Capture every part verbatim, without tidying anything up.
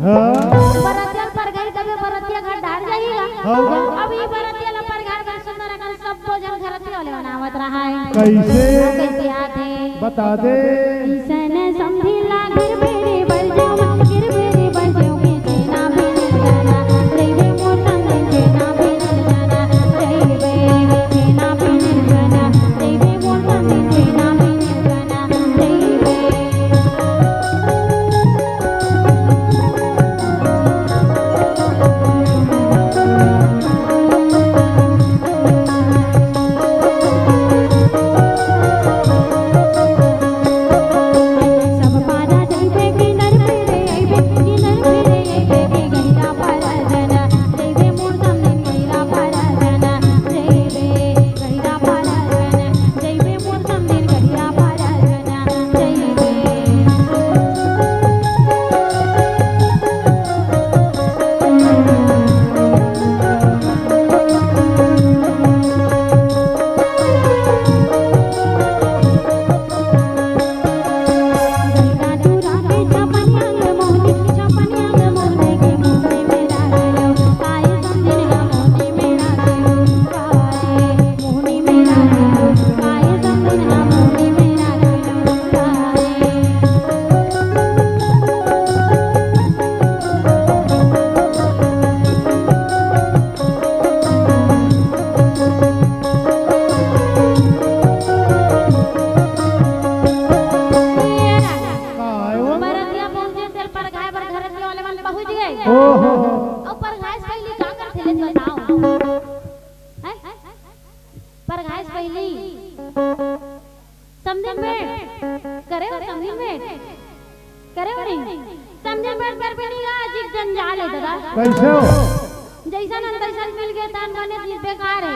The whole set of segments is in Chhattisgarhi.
हाँ। बरतिया ल परघाही तभे बरतिया घर डार जाही गा। हाँ। अब ई बरतिया ल परघाय बर सुंदर अकन सब्बो झन घरतिया वाले मन आवत रहय। कइसे? कइसे आथे? बता दे। अइसन समधी ला गिरबेरी बल जावा, गिरबेरी बल जावा, के जेना बिन जाना, रहिबे मोर संग जेना बिन जाना, रहिबे जेना बिन जाना, रहिबे मोर संग जेना बिन जाना, रहिबे। काय वो? बरतिया पहुंचे, तेल परघाय बर घरतिया वाले मन पहुंच गए। ओहो। अउ परघाय से पहिली का करथे ले बताओ? हैं? परघाय से पहिली समधिन भेंट करे हो, समधिन भेंट करे हो नहीं? समधिन भेंट कर भी नहीं गा, अजीब जंजाल है दादा। कइसे हो? जइसन हन तइसन मिल गे तहन बने जी बेकार है।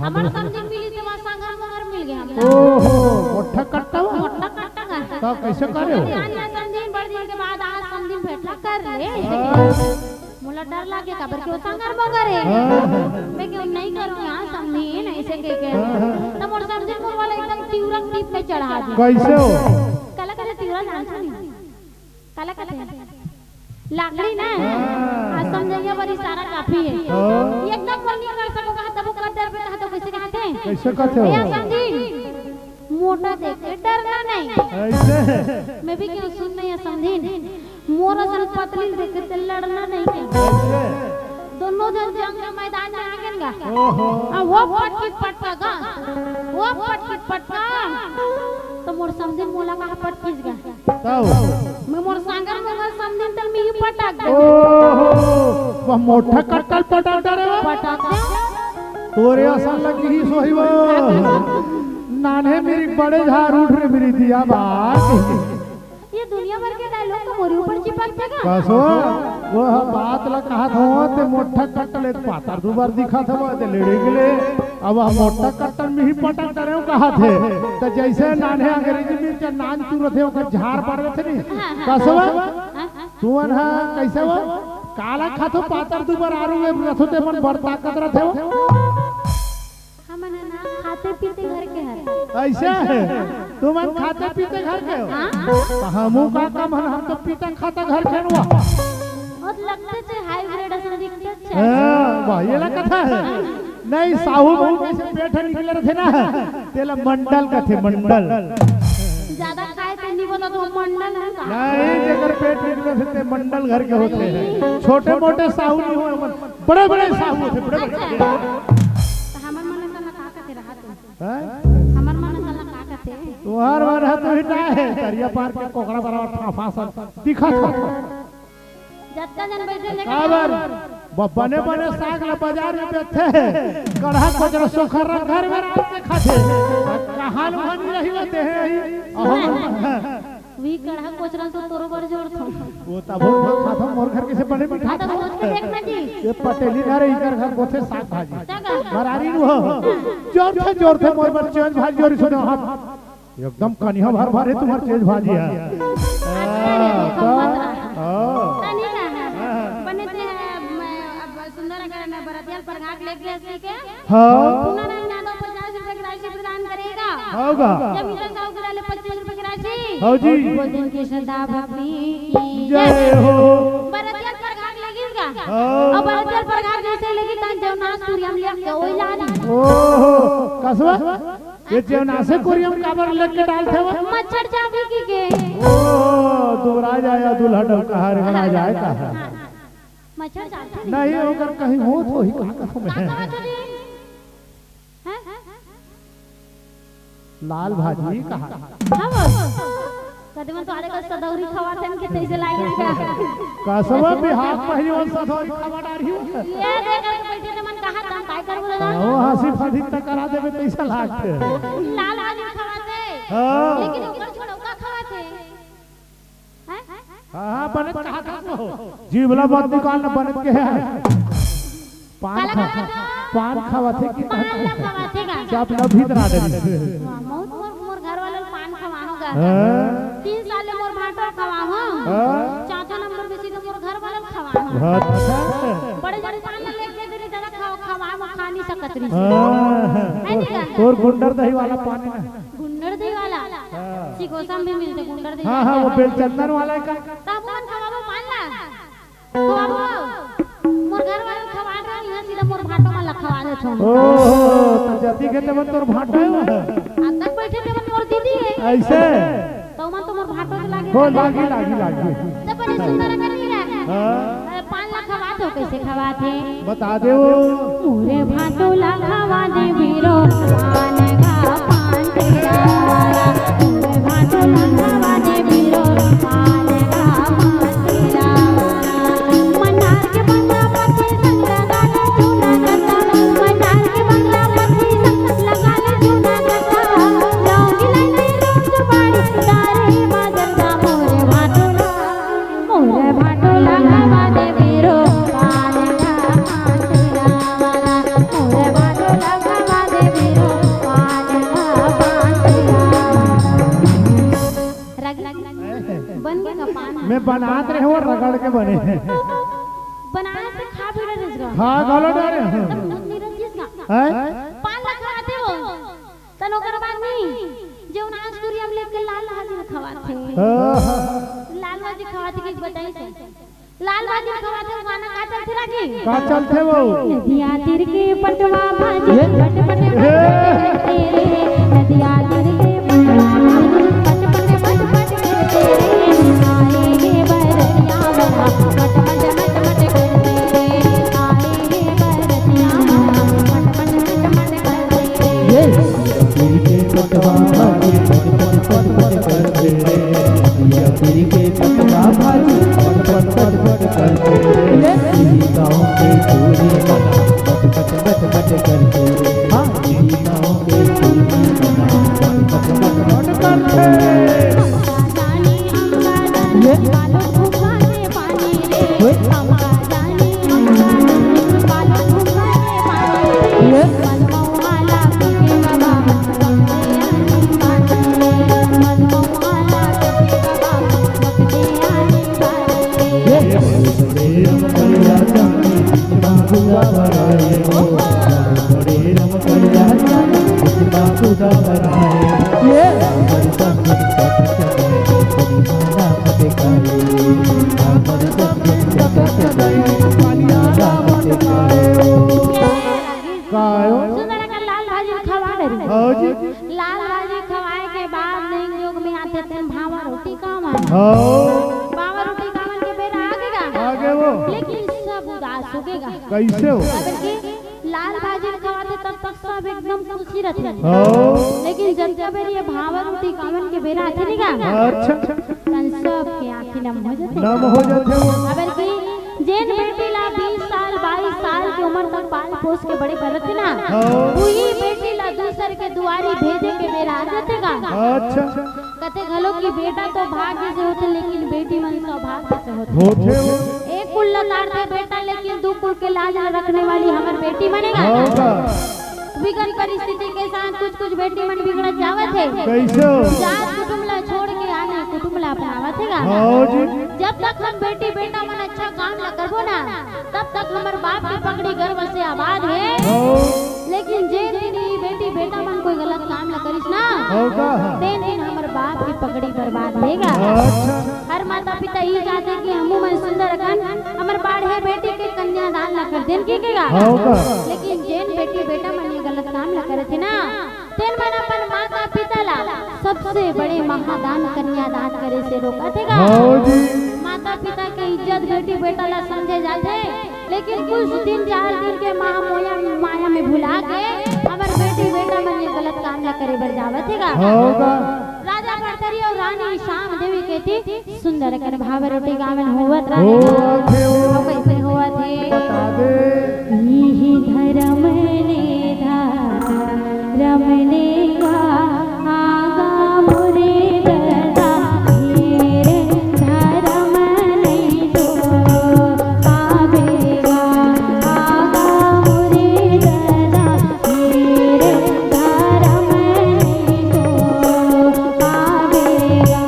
हमर समधिन मिली त वहाँ संगर मंगर मिल गे हमला। ओहो, मोट्ठा कट्टा बा? मोट्ठा कट्टा का। त कइसे करे हो? जान ले समधिन बड़ दिन के बाद आज समधिन भेंट ला कर ले। हाँ। मोला डर लागे काबर के वो संगर मंगर है। हाँ। मैं क्यों नहीं करूँ यहाँ समधिन ऐसे कह के। हाँ। त मोर समधिन मोर वाला एकदम तिवरा टीप में चढ़ा दी। कइसे हो? काला काला तिवरा जानथो नहीं? काला कथे? लाकड़ी ना? हाँ। आज समझइया बर इशारा काफी है। हाँ। एकदम बोल नहीं कर सको कहा तब वो कर डर पे कहा तो कइसे कहथे? कइसे कहथे हो? भैया समधिन, मोटा देख के डरना नहीं। अइसे? मैं भी क्यों सुन नहीं है समधिन? मोर असन पतली देख के लड़ना नहीं है। अइसे? दोनों झन जंग के मैदान में आ गेन गा। ओहो। अब वो पटकी पटका गा, वो पटकी पटका, त मोर समधिन मोला कहा पटकीस गा। तब? मैं मोर संगर मंगर समधिन तल मिही पटक दे। ओहो, वह मोट्ठा कट्टा ल पटक डरे वो। पटक दे। तोरे असन लगी ही सोही वो। नान्हे मेरी बड़े झार उठ रे मेरी दिया बात। ये दुनिया भर के डायलॉग तो मोरे ऊपर चिपक जाएगा। कसो, वो ह बात ला कहत हवं, ते मोट्ठा कट्टा ले पातर दुबर दिखत हवं, ते लेड़े के ले। अब वह मोट्ठा कट्टा ल मिही पटक डरे हो कहत हे। त जइसे नान्हे अंग्रेजी मिर्च नान चुरत हे, ओकर झार पड़ रथे नहीं। हाँ, हाँ। कसो, हाँ, हाँ। तुमन ह कइसे हो? काला खाथो पातर दुबर आरू में रथो ते मन बड़ ताकत रथे हो। हमन ह ना खाते पीते घर के हर। अइसे हे? तुमन खाते पीते घर के हो? हाँ। त हमू का काम हन, हम तो पीता खाता घर के हन। वो लगते छे हाइब्रिड असन दिखते छे। हाँ, वाह, ये ला कथा हे। नहीं, साहू मन कइसे पेट निकले रथे ना, तेला मंडल कथे, मंडल। ज्यादा खाए ते नहीं बोला तो मंडल है का? नहीं, जेकर पेट निकले रथे ते मंडल घर के होथे। छोटे मोटे साहू नहीं होय, बड़े बड़े साहू होथे, बड़े बड़े। अच्छा। त हमर मन असन ला का कथे रहा तू? हैं? हमर मन असन ला का कथे? तुहार मन ह तो ही ना हे, तरिया पार के कोकरा बराबर फाफा सन दिखत हो। जतका जन बइठे लेके काबर? ब-, बने बने साग ला बाजार में बेचथे, कड़हा कोचरा सोखर रंग घर में रात के खाथे। कहाँ लुहानी रही होते हैं ही। अहो। वी कड़हा कोचरा तो तोरो बर जोर थो। वो तब वो खाता मोर घर के से बने भी खाता। तो सोच के देखना जी। ये पटेली घर है, इकर घर कोथे साग भाजी। क्या कर? मरारी नु हो। जोर थे, जोर थे मोर बर चेंज भाजी जोर सुनो हम। एकदम कनिहा भर भर हे तुम्हर चेज भाजी हे। अच्छा रे, देखो मत रहा। हाँ। तनी ना है। हाँ। बने ते है, मैं अब सुंदर अगर ना बरतिया परघाट लेके ऐसे के। हाँ। पूना राम यादव पचास रुपए की राशि प्रदान करेगा। होगा। जब मीरा साहू के डाले पच्चीस रुपए की राशि। हव जी। बोल दिन के श्रद्धा भक्ति की जय हो। बरतिया परघाट लगिस गा। हाँ। अउ बरतिया परघाट जइसे लगिस तहां जेवनास कुरिया म लेग के ओही ला दिस। ओहो, कस वा? ये जेवनासे कुरिया म काबर लेग के डालथे वो? मच्छर चाबही कहिके। ओ, दुबरा जाय दूल्हा डउका हर, हर जाय का है। मच्छर चाबथे नहीं। नहीं, ओकर कहीं होत होही, का कहूं मैं? का कहत होही? हैं? लाल भाजी कहा। हाँ वो। कदे मन तोरे कस सदौरी खवाथन के तइसे लागे का? कस वा बिहाव पहिली मन सदौरी खवा डारही। ये देख के बइठे त मन कहा त हम काय करबो दादा? वो हंसी फंसी त करा देबे तइसे लागथे। लाल भाजी खवाथे। हाँ। लेकिन ओकर छोड़ अउ का खवाथे? हैं? हाँ, हाँ, बने कहा था तो। जीभ ला मत निकाल ना, बने के है। पान काला खा, काला खा। पान खावथे कि पान ला खवाथे का? जब न भीतर आ डरिस। वाह, मोर, मोर, मोर घर वाला पान खवाहूं गा। हाँ। तीन साल ले मोर भांटो खवाहूं। हाँ। चौथा नंबर में सीधे मोर घर वाला खवाहूं। अच्छा। बड़े जन पान ला लेके दे रही, दादा खाओ, खवा, मैं खा नहीं सकत रही। हाँ। है नहीं का? तोर गुंडर दही वाला पान ना। गुंडर दही वाला? हाँ। चिकोसा म भी मिलथे गुंडर दही हाँ, वाला। हाँ, वो बेलचंदन वाला है का? तब मन खवाबो पान ला। खवाबो। मोर घर वाला खवा रहा, इहां सीधा मोर भांटो मन ला खवा देथों। ओहो, त जति के तेमन तोर भांटो है वो। आ तक बइठे तेमन मोर दीदी है। अइसे? त ओमन तो मोर भांटो के लागे। हो, लागी, लागी, लागी। त बने सुंदर अकन नहीं है। हाँ। अरे, पान ला खवाथो, कइसे खवाथे? बता दे वो। मोरे भांटो ला खवा दे बीरो, पान का पान तेरा वाला। मोरे भांटो ला खवा दे बीरो, पान का पान तेरा वाला। मनार के बंगला पति संग लगा ले जूना गत्ता, मनार के बंगला पति संग लगा ले जूना गत्ता। लौंगी लाइने रोज बाड़ी डारे बाजार का मोरे भांटो ला। मोरे भांटो ला खवा दे बीरो, पान का पान तेरा वाला। मोरे भांटो ला खवा दे बीरो, पान का पान तेरा वाला। रगड़, बन के का पान? मैं बनात रहे हूँ, रगड़ के बने। बनाए से खा भी डरिस गा। हाँ, गलो डरे। तब कुछ नहीं रचिस गा। हैं? पान ला खवाथे वो। तन ओकर बाद नहीं, जेवनास कुरिया म लेग के लाल भाजी खवाथे। हाँ। लाल भाजी खवाथे कि बताइस। लाल भाजी खवाथे, गाना का चलथे रागी? का चलथे वो? नदिया तीर के पटवा भाजी, ये? पट पट पट हे। पट करथे रे। नदिया तीर के पटवा भाजी, पट पट पट पट करथे रे। आए हे बरतिया वाला, पट पट पट पट करथे रे। आए हे बरतिया वाला, पट पट पट पट करथे रे। ये? तीर के पटवा भाजी पट पट पट पट करथे। या तीर के पटवा भाजी पट पट पट पट करथे। ये? इही गाँव के टूरी मन पट पट पट पट करथे। हाँ, इही गाँव के टूरी मन पट पट पट पट करथे। ये? ओए? ये? का आयो? सुंदर अकन लाल भाजी ल खवा डरिस। हाँ जी। लाल भाजी खवाए के बाद नेंग जोग में आथे तेन भावा रोटी कामन। हाँ। भावा रोटी कामन के बेरा आगे गा। आगे वो। लेकिन सब उदास होगे गा। कइसे हो? काबर कि लाल भाजी ल खवाथे तब तक सब एकदम खुशी रथे। हाँ। लेकिन जतका बेर ये भावा रोटी कामन के बेरा आथे नहीं गा। अच्छा। तन सब के आँखी नम हो जाथे। नम हो जाथे वो। काबर कि जेन बेटी ला बीस साल, बाईस साल के उमर तक पाल पोस के बड़े करत हे ना, हाँ। उही बेटी ला दूसर के दुवारी भेजे के बेरा आ जाथे गा। अच्छा। कथे घलो कि बेटा तो भाग्य से होथे, लेकिन बेटी मन सौभाग्य से होथे। होथे वो। एक कुल ला तारथे बेटा, लेकिन दू कुल के लाज ला रखने वाली हमर बेटी मन हे गा। हाँ गा। विगत परिस्थिति के साथ कुछ कुछ बेटी मन बिगड़त जावत हे। कइसे हो? जात कुटुम ला छोड़ के आने कुटुम ला अपनावत हे गा। हाँ जी। जब तक हम बेटी बेटा मन अच्छा काम ला करबो ना, तब तक हमर बाप के पगड़ी गर्व से आबाद हे। हाँ। लेकिन जेन दिन ये बेटी बेटा मन कोई गलत काम ला करिस ना, हाँ का? तेन दिन हमर बाप के पगड़ी बर्बाद हे गा। अच्छा। हर माता पिता ई चाहथे कि हमू मन सुंदर अकन हमर बाढ़े बेटी के कन्यादान ला कर देन, की कहेगा? हाँ, का? लेकिन जेन बेटी बेटा मन ये गलत काम ला करे थे ना, तेन मन अपन माता पिता ला सबसे बड़े महादान कन्यादान करे से रोकत हे गा। हाँ जी। माता पिता के इज्जत बेटी बेटा ला समझे जाथे, लेकिन कुछ दिन, चार दिन के माया मोया, माया में भुला के हमर बेटी बेटा मन ये गलत काम ला करे बर जावत हे गा। हाँ गा। राजा भरथरी अउ रानी श्याम देवी के ती सुंदर अकन भाव रोटी गावन होवत रहे। होवत हे, अउ कइसे होवत हे? बता दे। इही धरम ने धारा रमने का आगा मोरे ददा, ढेर धरम नहीं तो पावेगा। आगा मोरे ददा, ढेर धरम नहीं तो पावेगा।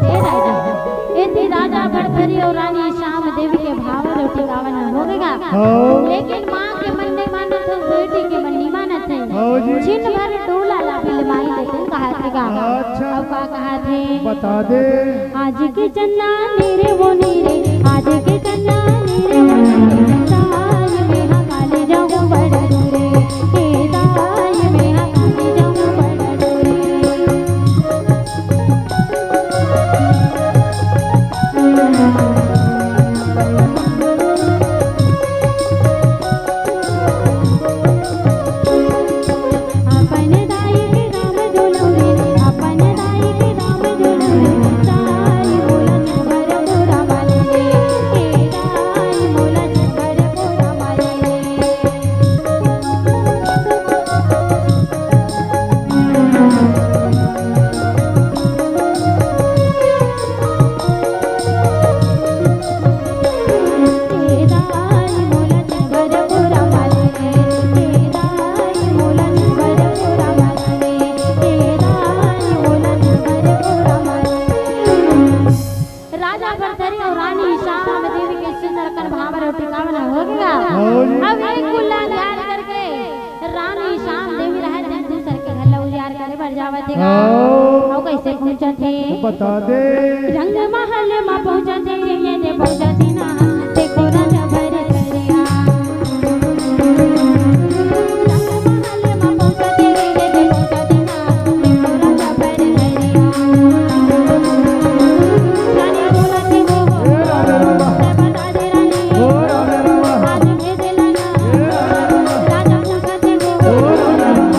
ए राजा, एती राजा भरथरी अउ रानी श्याम देवी के भावा रोटी गावन हो गे गा। हाँ। लेकिन माँ के मन नहीं मानत हे, बेटी के मन नहीं मानत हे। हाँ जी। छिन भर डोला ला बिलमाई देते कहा थे गा। अच्छा। अउ का कहा थे? बता दे। आज के चन्ना नी रे वो नी रे, आज के चन्ना नी रे वो नी रे, दाई में हा काली जाऊं बड़ दूरे, ए दाई में हा काली जाऊं बड़ दूरे। अपन दाई के दाम दुलौरे, अपन दाई के दाम दुलौरे, दाई मोला तुहर मोरा वाले रे, ए दाई मोला हाँ। अउ कइसे पहुँचत हे? बता दे। रंग महल म पहुँचत हे, ये दे पहुँचत हे ना, देखो रंग भर दरिया। रंग महल म पहुँचत हे, ये दे पहुँचत हे ना, देखो रंग भर दरिया। रानी बोलत हे वो, ए राधे रामा। बता दे रानी, ओ राधे रामा। आज भेज देना। ए राधे रामा। राजा पूछत हे वो, ओ राधे रामा।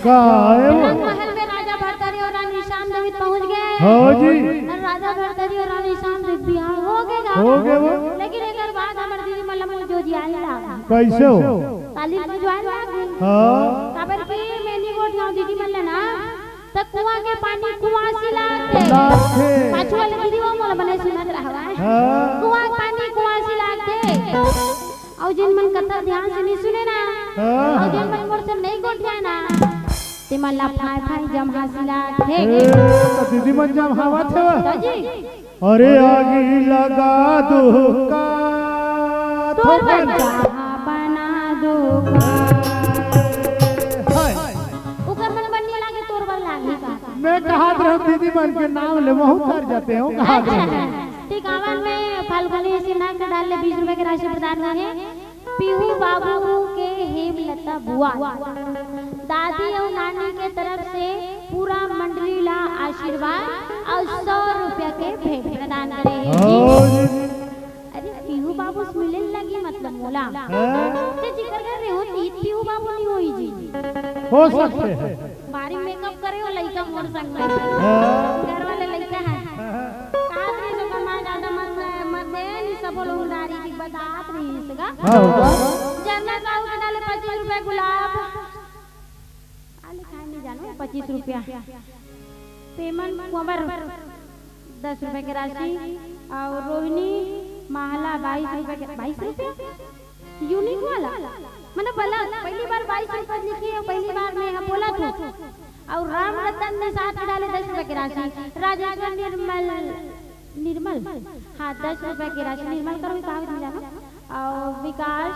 का है वो? रंग महल में राजा भरतरी और रानी शाम देवी पहुंच गए। हाँ जी। और राजा भरतरी और रानी शाम देवी बिहाव हो गए गा। हो गए वो। लेकिन एक बात हमर दीदी मन ला मोर जोजियाई लाग। कैसे हो? ताली बजवाए लाग। हाँ। काबर की मैं नहीं गोठियाऊं दीदी मन ला ना, त कुआं के पानी कुआसी लागथे। लागथे। पाछू वाले दीदी वो मोला बने सुनत रहवा। हाँ। कुआं के पानी कुआसी लागथे। अउ जेन मन कथा ध्यान से नहीं सुने ना, हाँ। अउ जेन मन मोर से नहीं गोठिया ना, ते मन ला फाय फाय जमहासी लागथे। ए, त दीदी मन जमहावत हे। त जी। अरे आगी लगा दो का तोर थोपन। बच्चा बना दो का। हाय। ओकर मन बन्नी लागे तोर बर लागे का। मैं कहात रहूं दीदी मन के नाम ले बहुत डर जाते हो कहात रहूं। टिकावन में फाल्गुनी सिन्हा के डाल ले बीस रुपए के राशि प्रदान करे। पीहू बाबू के हेमलता बुआ, दादी अउ नानी के तरफ से पूरा मंडली ला आशीर्वाद अउ सौ रुपया के भेंट प्रदान करे हे। हाँ जी। अरे पीहू बाबू से मिले लगी मतलब मोला। हाँ। ते जिकर घर रहे हो, तीत पीहू बाबू नहीं होई जी। हो सकते हैं। भारी मेकअप करे हो लइका मोर संग में। हाँ। घर वाले लइका है। हाँ। कहात रहिस ओकर माँ ज्यादा मत, मत दे, नी सबो लोग डारी की बतात रहिस गा। हाँ, होगा। जरना साहू के डाले पच्चीस रुपए गुलाब। आ लिखाए नहीं जानो, पच्चीस रुपया। पेमन कुंवर दस रुपए के राशि और रोहिणी महला बाईस रुपए के, बाईस रुपया? यूनिक वाला? मतलब अलग, पहली बार बाईस रुपए लिखे और पहली बार मैं यहाँ बोला था। और राम रतन ने साथ में डाले दस रुपए की राशि। राजेश्वर निर्मल, निर्मल, हाँ, दस रुपए की राशि। निर्मल करो, कहा भी जाना। और विकास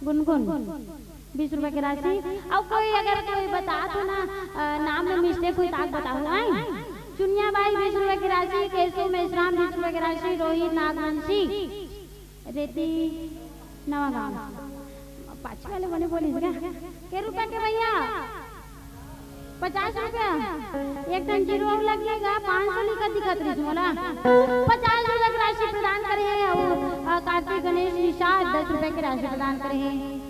गुनगुन, बीस रुपए की राशि। और कोई अगर कोई बता तो ना, अ, नाम में मिस्टेक हुई तो आप बताओ, आए? चुनिया बाई, बीस रुपए की राशि। केशव मेश्राम, बीस रुपए की राशि। रोहित नागवंशी, रेती नवा गांव। पाछू वाले बने बोलिस का? के रुपया के भैया? पचास रुपया। एक ठन जीरो अउ लग गे गा, पाँच सौ लिखा दिखत रहिस मोला। पचास रुपया के राशि प्रदान करे हे अउ, अ, कार्तिक गणेश निषाद दस रुपया के राशि प्रदान करे हे।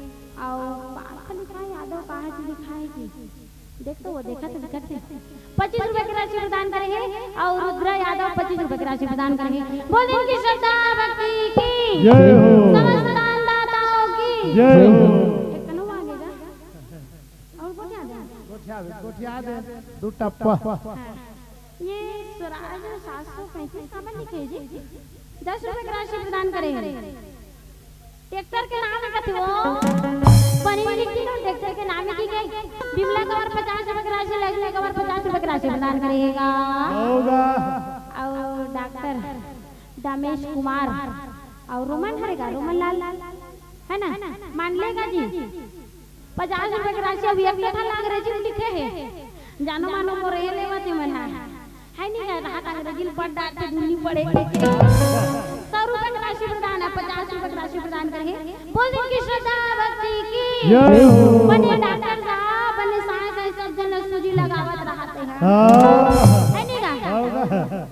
अउ पार्थ लिखाए, यादव कहाँ से लिखाए कि? देख तो वो देखा तो दिखत हे। पच्चीस रुपए की राशि प्रदान करे हे और रुद्रा यादव पच्चीस रुपए की राशि प्रदान करे हे। बोल दे इनकी श्रद्धा भक्ति की। जय हो। समस्त दानदाताओं की। जय हो। एक कनो आगे जा। और गोठिया दे। गोठिया दे, गोठिया दे। दो टप्पा। हाँ। ये स्वराज सात सौ पैंतीस काबर लिखे जी? दस रुपए की राशि प्रदान करे हे। ट्रैक्टर के नाम हे कथे वो? पनीर लिखी तो ट्रैक्टर के नाम हे कि के? विमला कंवर पचास रुपए की राशि, लक्ष्मी कंवर पचास रुपए की राशि प्रदान करे हे गा। होगा। और डॉक्टर दामेश कुमार और रोमन हरे गा, रोमन लाल, है ना? मान लेगा जी। पचास रुपए की राशि अभी एक कथा ला अंग्रेजी में लिखे हे। जानो मानो मोर ये लेवत हे मन हा। है नहीं है, रात अंग्रेजी में पढ़ डालते दुन्नी पढ़े के। सौ रुपए की राशि प्रदान है, पचास रुपए की राशि प्रदान करे हे। बोल दे इनकी श्रद्धा भक्ति की। जय हो। बने डॉक्टर साहब, बने सास है, सब जन सूजी लगावत रहते हैं। हाँ। है नहीं गा? होगा।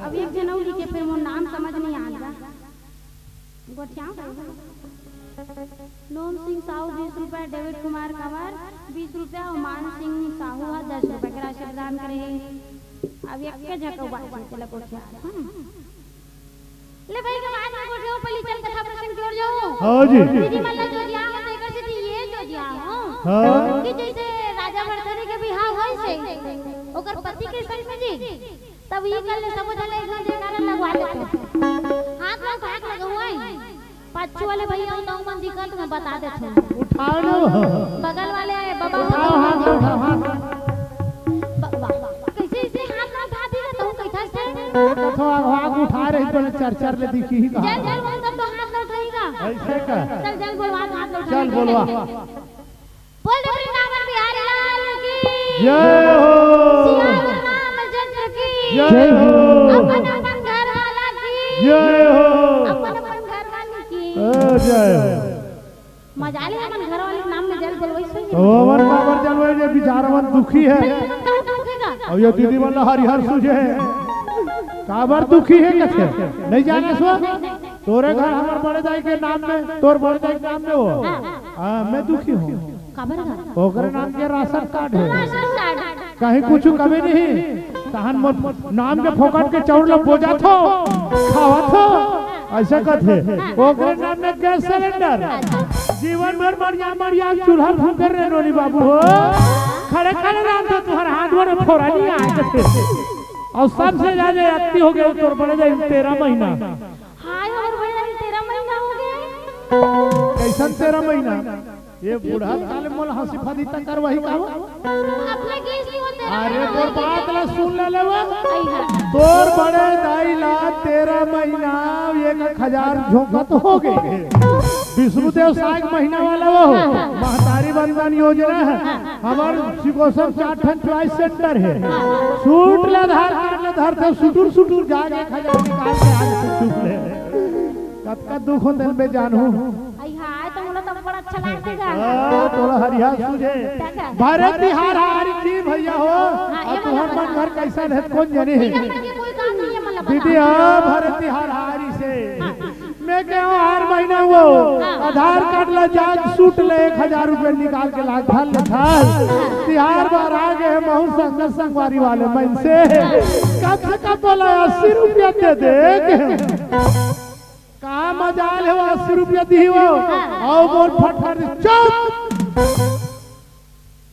अब एक जन और लिखे, फिर मोर नाम समझ नहीं आएगा। गोठिया। नोम सिंह साहू बीस रुपया, डेविड कुमार कंवर बीस रुपया और मान सिंह साहू हा दस रुपया के राशि प्रदान करे हे। अब एक के झको बात हे, चला गोठिया। हम्म। ले भाई, के बाद में गोठियाहूं, पहिली चल कथा प्रसंग के ओर जाहूं। हाँ जी। दीदी मन ला जोरियाहूं, तेकर सेती ये जोरियाहूं। हाँ। कि जइसे राजा भरथरी के बिहाव होइस हे, ओकर पति के संग में जी, तब ये कर ले, सबो झन ला एक झन जयकारा लगवा लेते। हाथ में भाग लगा हुआ है। पाछू वाले भैया हो, तहू मन दिखत, मैं बता देथों। उठा लो। बगल वाले बाबा हो, उठाओ, तहू मन हाथ दिखत। उठाओ, हाथ। ब-, ब-, कैसे इसे हाथ में उठा दी ना, तहू कैसा से? देखो, आग, आग उठा रही, तो चर चर ले दिखी ही कहाँ? जल, जल बोल, तब तो हाथ में उठाएगा। ऐसे का? चल, जल बोलवा, हाथ में उठा चल, ले। बोलवा। बोल रे वृंदावन बिहारी लाल की। जय हो। सियावर रामचंद्र की। जय हो। अपन अपन घर वाला की। जय हो। अपन अपन घर वाली की। ओ, जय हो। मजा ले अपन घर वाले के नाम में जल जलवाई सुन। तो हमर काबर जलवाई, ये बेचारा मन दुखी है। तो दुखी का? अब ये दीदी मन ला हरिहर सूझे है। काबर दुखी है कथे? नहीं जाने सो? तोरे घर हमर बड़े दाई के नाम में, तोर बड़े दाई के नाम में हो। हाँ। हाँ, मैं दुखी हूँ। काबर घर? ओकरे नाम के राशन कार्ड है। Ration card. कहीं कुछ कमी नहीं। तहन मोर नाम के फोकट के चाउर ला बोजाथो, खावथो, ऐसे कथे। ओकरे नाम में गैस सिलेंडर। जीवन भर मरिया मरिया चूल्हा फूंके रे नोनी बाबू हो। खड़े खड़े रांधथो, तुहर हाथ गोड़ फोरा नहीं आए कथे। अउ सबसे ज्यादा अति हो गया तोर बड़े दाई तेरह महीना। हाय, हमर बड़े दाई तेरह महीना हो गया। कैसन तेरह महीना? ये बूढ़ा काल मोल हंसी फदी तक करवाही का हो? अपने केस नहीं होते। अरे तोर बात ला सुन ले लेवा। आई हाँ। तोर बड़े दाई ला तेरह महीना एक एक हजार झोंकत हो गए। विष्णुदेव साग महीना वाला वो हो। हाँ, हाँ। महतारी वंदन योजना है। हाँ। हमर सिकोसम चार ठन चॉइस सेंटर है। हाँ। सूट ले आधार कार्ड ले धरथे, सुटुर सुटुर जाके एक हजार निकाल के आ जाथे चुप ले। कतका दुख होथे बे जानू। आई हाय, तो मोला तो बड़ा अच्छा लागथे गा। आ, तोला हरिया सूझे। का, का? भरे तिहार हारी की भैया हो। हाँ, आ ये तुहर वाला मन घर कैसा है, कौन जाने है? ठीक है, मैं ये कोई काम नहीं है, मतलब दीदी, बता। हाँ, भरे तिहार हारी से। हाँ। मैं कहूँ हर महीना वो हाँ। आधार कार्ड ला जाग सूट ले एक हजार रुपया निकाल के ला घर ले था। तिहार बार आ गए, महू संग संगवारी वाले मन से। कब से कब बोला अस्सी रुपया दे दे। का मजाल हे वो अस्सी रुपया दिही वो? हाँ। अउ मोर फटफट चुप।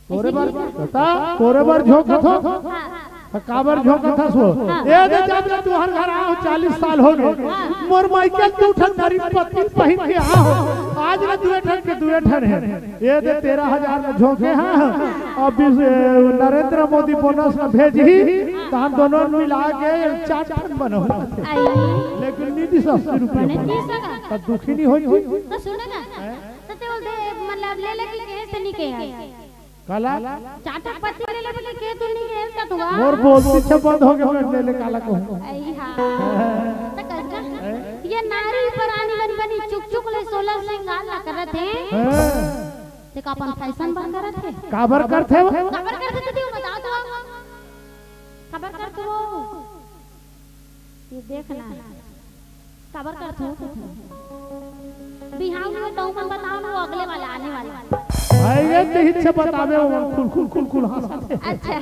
तोरे बर, बता, तोरे बर झोंकत हो? हाँ। त काबर झोंकत हस वो? हाँ। ए दे, जब ले तुहर घर आए हों, चालीस साल हो गए। हाँ। मोर माइकल दू ठन नरी पत्ती पहिन के आए हों। आज ले दुए ठन के दुए ठन हे। ए दे तेरह हजार में झोंके हाँ। अब इस, ए, नरेंद्र मोदी बोनस में भेजही, त हम दोनों मिला के चार ठन बनहूँ। आई। लेकिन नीतीश अस्सी रुपया बने बना। तीस का। त दुखी नहीं होई थी। तो सुन ना, हैं? तो ते बोल दे, मतलब, ले ले के कहे से नहीं कहे। काला? चार ठन पत्ती ले ले के कहे तू नहीं कहे इसका तू, हाँ? मोर बोलती छे बंद हो गए, मैं ले ले काला कहूँ। आई हाँ। तो कस का? हैं? ये नारी परानी बन बनी चुक चुक ले सोलह सिंगार ला करत हे। हैं? ते का अपन फैशन बन करत हे? काबर करथे वो? काबर करथे ते तू बताओ तो। काबर करथे वो? ये देख ना। काबर करथे वो? बिहाव में तो मन बताओ ना, वो अगले वाला, आने वाला। भाई, ये तो हित से बतावे वो खुल, खुल, खुल, खुल हंसत हे। अच्छा।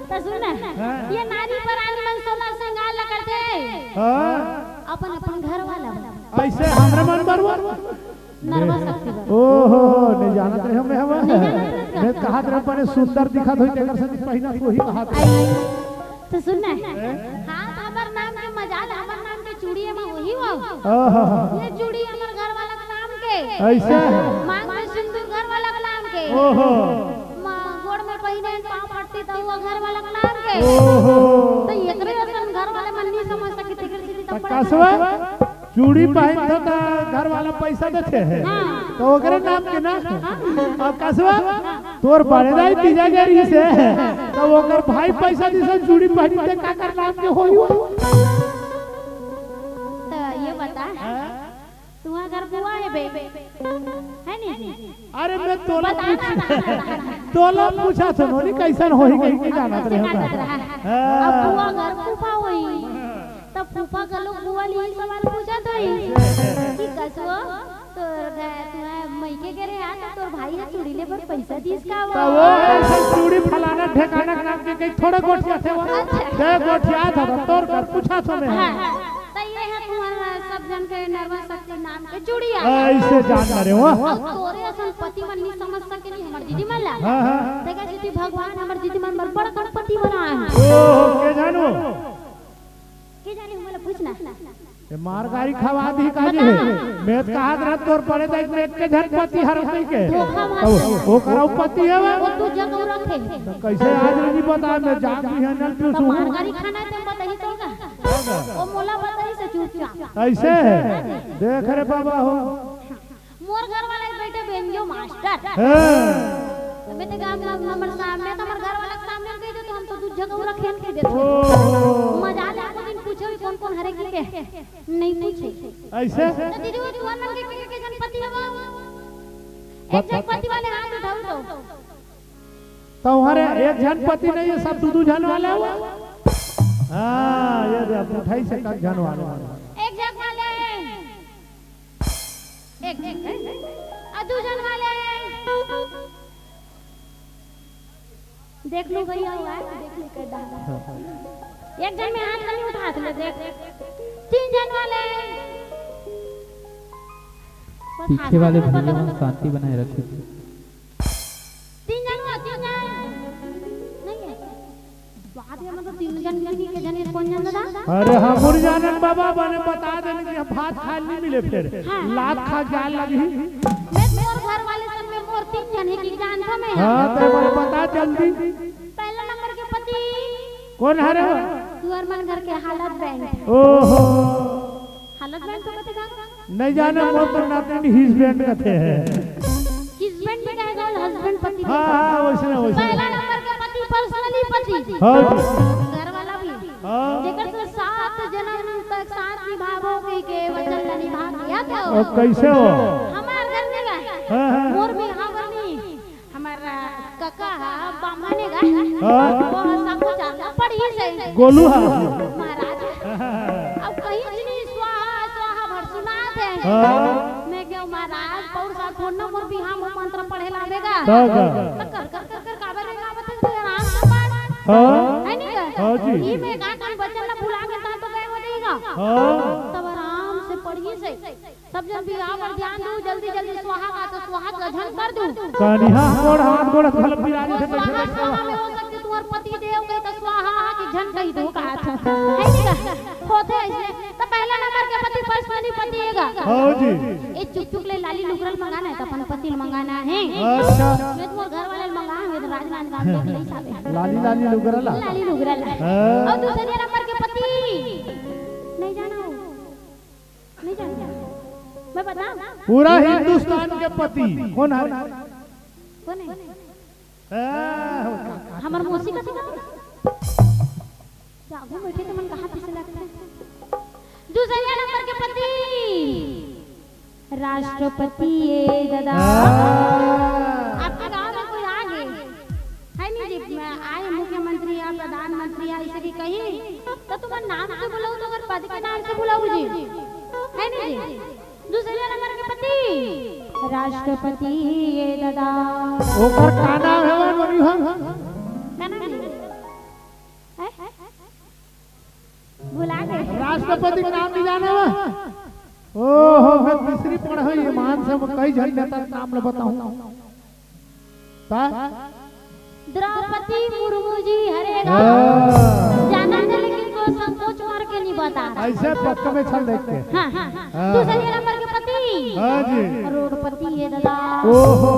तो सुन ना, हाँ। ये नारी परानी मन सोलह सिंगार ला करथे। हाँ। अपन, अपन घर वाला। ऐसे हमरे मन बर वो? नरवा शक्ति बर। ओहो, नहीं जानत रहे मैं हवा। नहीं जानत रहे मैं का? कहत रहे बने सुंदर दिखत होई, तेकर से पहिना तो ही कहत रहे। आई, तो सुन ना। हैं? हाथ हमर नाम के मजाल, हमर नाम के चूड़ी एमा होही वो। ओहो। ये चूड़ी हमर घर वाला के नाम के। ऐसे? मांग में सिंदूर घर वाला के नाम के। ओहो। मां गोड़ में पहिने पांव पट्टी तो वो घर वाला के नाम के। ओहो। तो एकरे असन घर वाले मन नहीं समझ सके, तेकर से त तो बड़ा कसवा? चूड़ी पहिनथे त घर वाला पैसा देथे हे। हाँ। तो ओकरे नाम के ना। हाँ। अब कसवा, तोर बड़े दाई तीजा गे रहिसे, तो ओकर भाई पैसा दिसे चूड़ी पहिनथे, काकर नाम के होई वो? तो ये बता, हाँ? तुहां घर बुआ हे बे? है नहीं जी? अरे मैं तोला बता ना, पूछ-, बता ना, बता ना। तोला पूछा सुनो नी, कैसन होही कहीं की जानत रहे हो का? हाँ। अब बुआ घर फूफा होही, तब फूफा घलो बुआ ले यही सवाल पूछत होही कि कसो तोर घर, तुहां मइके गे रहे हा, तो तोर भाई ह चूड़ी ले बर पैसा दिस का वो? तो वो ऐसे चूड़ी फलाना ठेकाना नाम के कहीं थोड़ा गोठियाथे वो। अच्छा। ते गोठियाथे तो तोर घर पूछा सुने। हाँ। तो ये है जन के नरवा शक्ति नाम के चूड़ी आ। अइसे जान डरे हो। अउ तोरे असन पति मन नहीं समझ सके नहीं हमर दीदी मन ला। हाँ, हाँ। देखा दीदी, भगवान हमर दीदी मन बर बड़ गणपति बनाए हैं। ओ, के जानो? के जाने, हमला पूछना। ये मार गारी खवा दी का जी? बता। मैं तो कहा रहा तोर बड़े दाई में एक के झन पति हर कहि के। धोखा मार। ओ, ओकर अउ पति हे वो? वो तू जग रखे। तो कैसे आज नहीं बता, मैं जाग भी है ना, तू तो सु- मार गारी खाना है, तुम बताइए तो का? ओ मोला बताइए से चुपचाप। ऐसे है? देख रे बाबा हो। मोर घर वाला एक बैठे बेंजो मास्टर। हाँ। मैं तो गांव में हमर सामने तो हमर घर वाला के सामने कहि दे तो हम तो दूध जगह रखे कहि देते। ओ। मजा ले, को दिन पूछे कौन कौन हरे की के नहीं पूछे। ऐसे? तो दीदी वो तुअर मन के के, के जन पति हवा? एक जन पति वाले हाथ उठाओ तो। तो हमारे एक झन पति नहीं है, सब दू दू झन वाले हो। हाँ, ये दे, अब उठाई से कम झन वाले हो। एक झन वाले। एक, एक, एक, आ, दू झन वाले। देख लो भैया, हुआ है, देख लो कर डाला। एक झन में हाथ नहीं उठा ले, देख। तीन झन वाले। बस पीछे हाथ वाले में भैया पकड़। शांति बनाए रखे। तीन झन हुआ, तीन झन। नहीं है। बात ये मतलब तीन झन भी नहीं, के झन, ये कौन झन दादा? अरे हमर जानन बाबा, बने बता देने कि हम भात खाए नहीं मिले फिर। हाँ। लात खा जाए लगी। मैं मोर घर वाले सब में मोर तीन झन है कि जानता मैं। हाँ, तो बने बता जल्दी। पहला नंबर के पति। कौन हरे वो? तुअर मन घर के हालत बैंड। ओहो। हालत बैंड तो कथे का? नहीं जाने, वो तो nothing his band कथे है। His band भी कहेगा, husband पति। हाँ, हाँ, वैसे ना, वैसे ना। पहला नंबर के पति, personally पति। हाँ जी। घर वाला भी। हाँ। जेकर से सात जन्म तक साथ निभाबो कहि के वचन ला निभा दिया तो। और कैसे हो? हमार घर में ला। हाँ, हाँ। मोर बिहाव बर नहीं। हमर कका ह बाम्हन हे गा। हाँ। वो ह सब कुछ जानना पड़ही से। गोलू ह। महाराज। अब कहीं नहीं स्वाहा, स्वाहा भर सुनात हे। हाँ। मैं कहूँ महाराज, पौर साल थोड़ ना मोर बिहाव में मंत्र पढ़े ला आवेगा। हाँ, हाँ। तो कर, कर, कर, कर, काबर रे, काबर रे, आराम से पढ़। हाँ। है नहीं का? हाँ जी। ये मैं एक आध बचन ला भुला के ता तो गए हो जाएगा। हाँ। तब आराम से पढ़ही से। सब जन बिहाव पर ध्यान दू, जल्दी जल्दी स्वाहा का तो स्वाहा का झन कर दू। कनिहा गोड़ हाथ गोड़ घल पिरा वो दे, स्वाहा, स्वाहा में हो सकते तुम्हार पति देव के तो स्वाहा हा कि झन कहि दू का था। है नहीं का? होथे ऐसे। तो पहला नंबर के पति personally पति हे गा। हाँ जी। ए चुक चुक ले लाली लुगरल मंगाना है तो अपन पति ल मंगाना है। अच्छा। मैं तुम्हार घर वाले ल मंगा हूँ, ये तो राजनांदगांव के नहीं साबे। लाली लाली लुगरल। लाली लुगरल। हाँ। और दूसरे नंबर के पति नहीं जाना हो। नहीं जानते। मैं बताऊं? पूरा हिंदुस्तान के पति कौन है? कौन है? ए, हमर मौसी का तो जागो बैठे तो मन कहाँ पीछे लगता है? दूसरे नंबर के पति राष्ट्रपति ये दादा। हाँ। आपके गांव में कोई आ गए? है नहीं जी, मैं आए मुख्यमंत्री या प्रधानमंत्री या इसे भी कही, तो तुम्हारे नाम से बुलाऊ तो अगर पद के नाम से बुलाऊ जी, है नहीं जी? दूसरे नंबर के पति, राष्ट्रपति ये दादा। ओकर का नाम है वो, बोली हम? का नाम है? हैं? भुला गए। राष्ट्रपति के नाम नहीं जाने वो? ओहो, मैं तीसरी पढ़े, ईमान से मैं कई झन नेता के नाम ल बताऊं। ता? द्रौपदी मुर्मू जी हरे गा। हाँ। जानन दे, लेकिन को संकोच मार के नहीं बता। ऐसे पक्का में छल देख के। हाँ, हाँ। हाँ। दूसरे नंबर के पति। हाँ जी। रोडपति हे दादा। ओहो।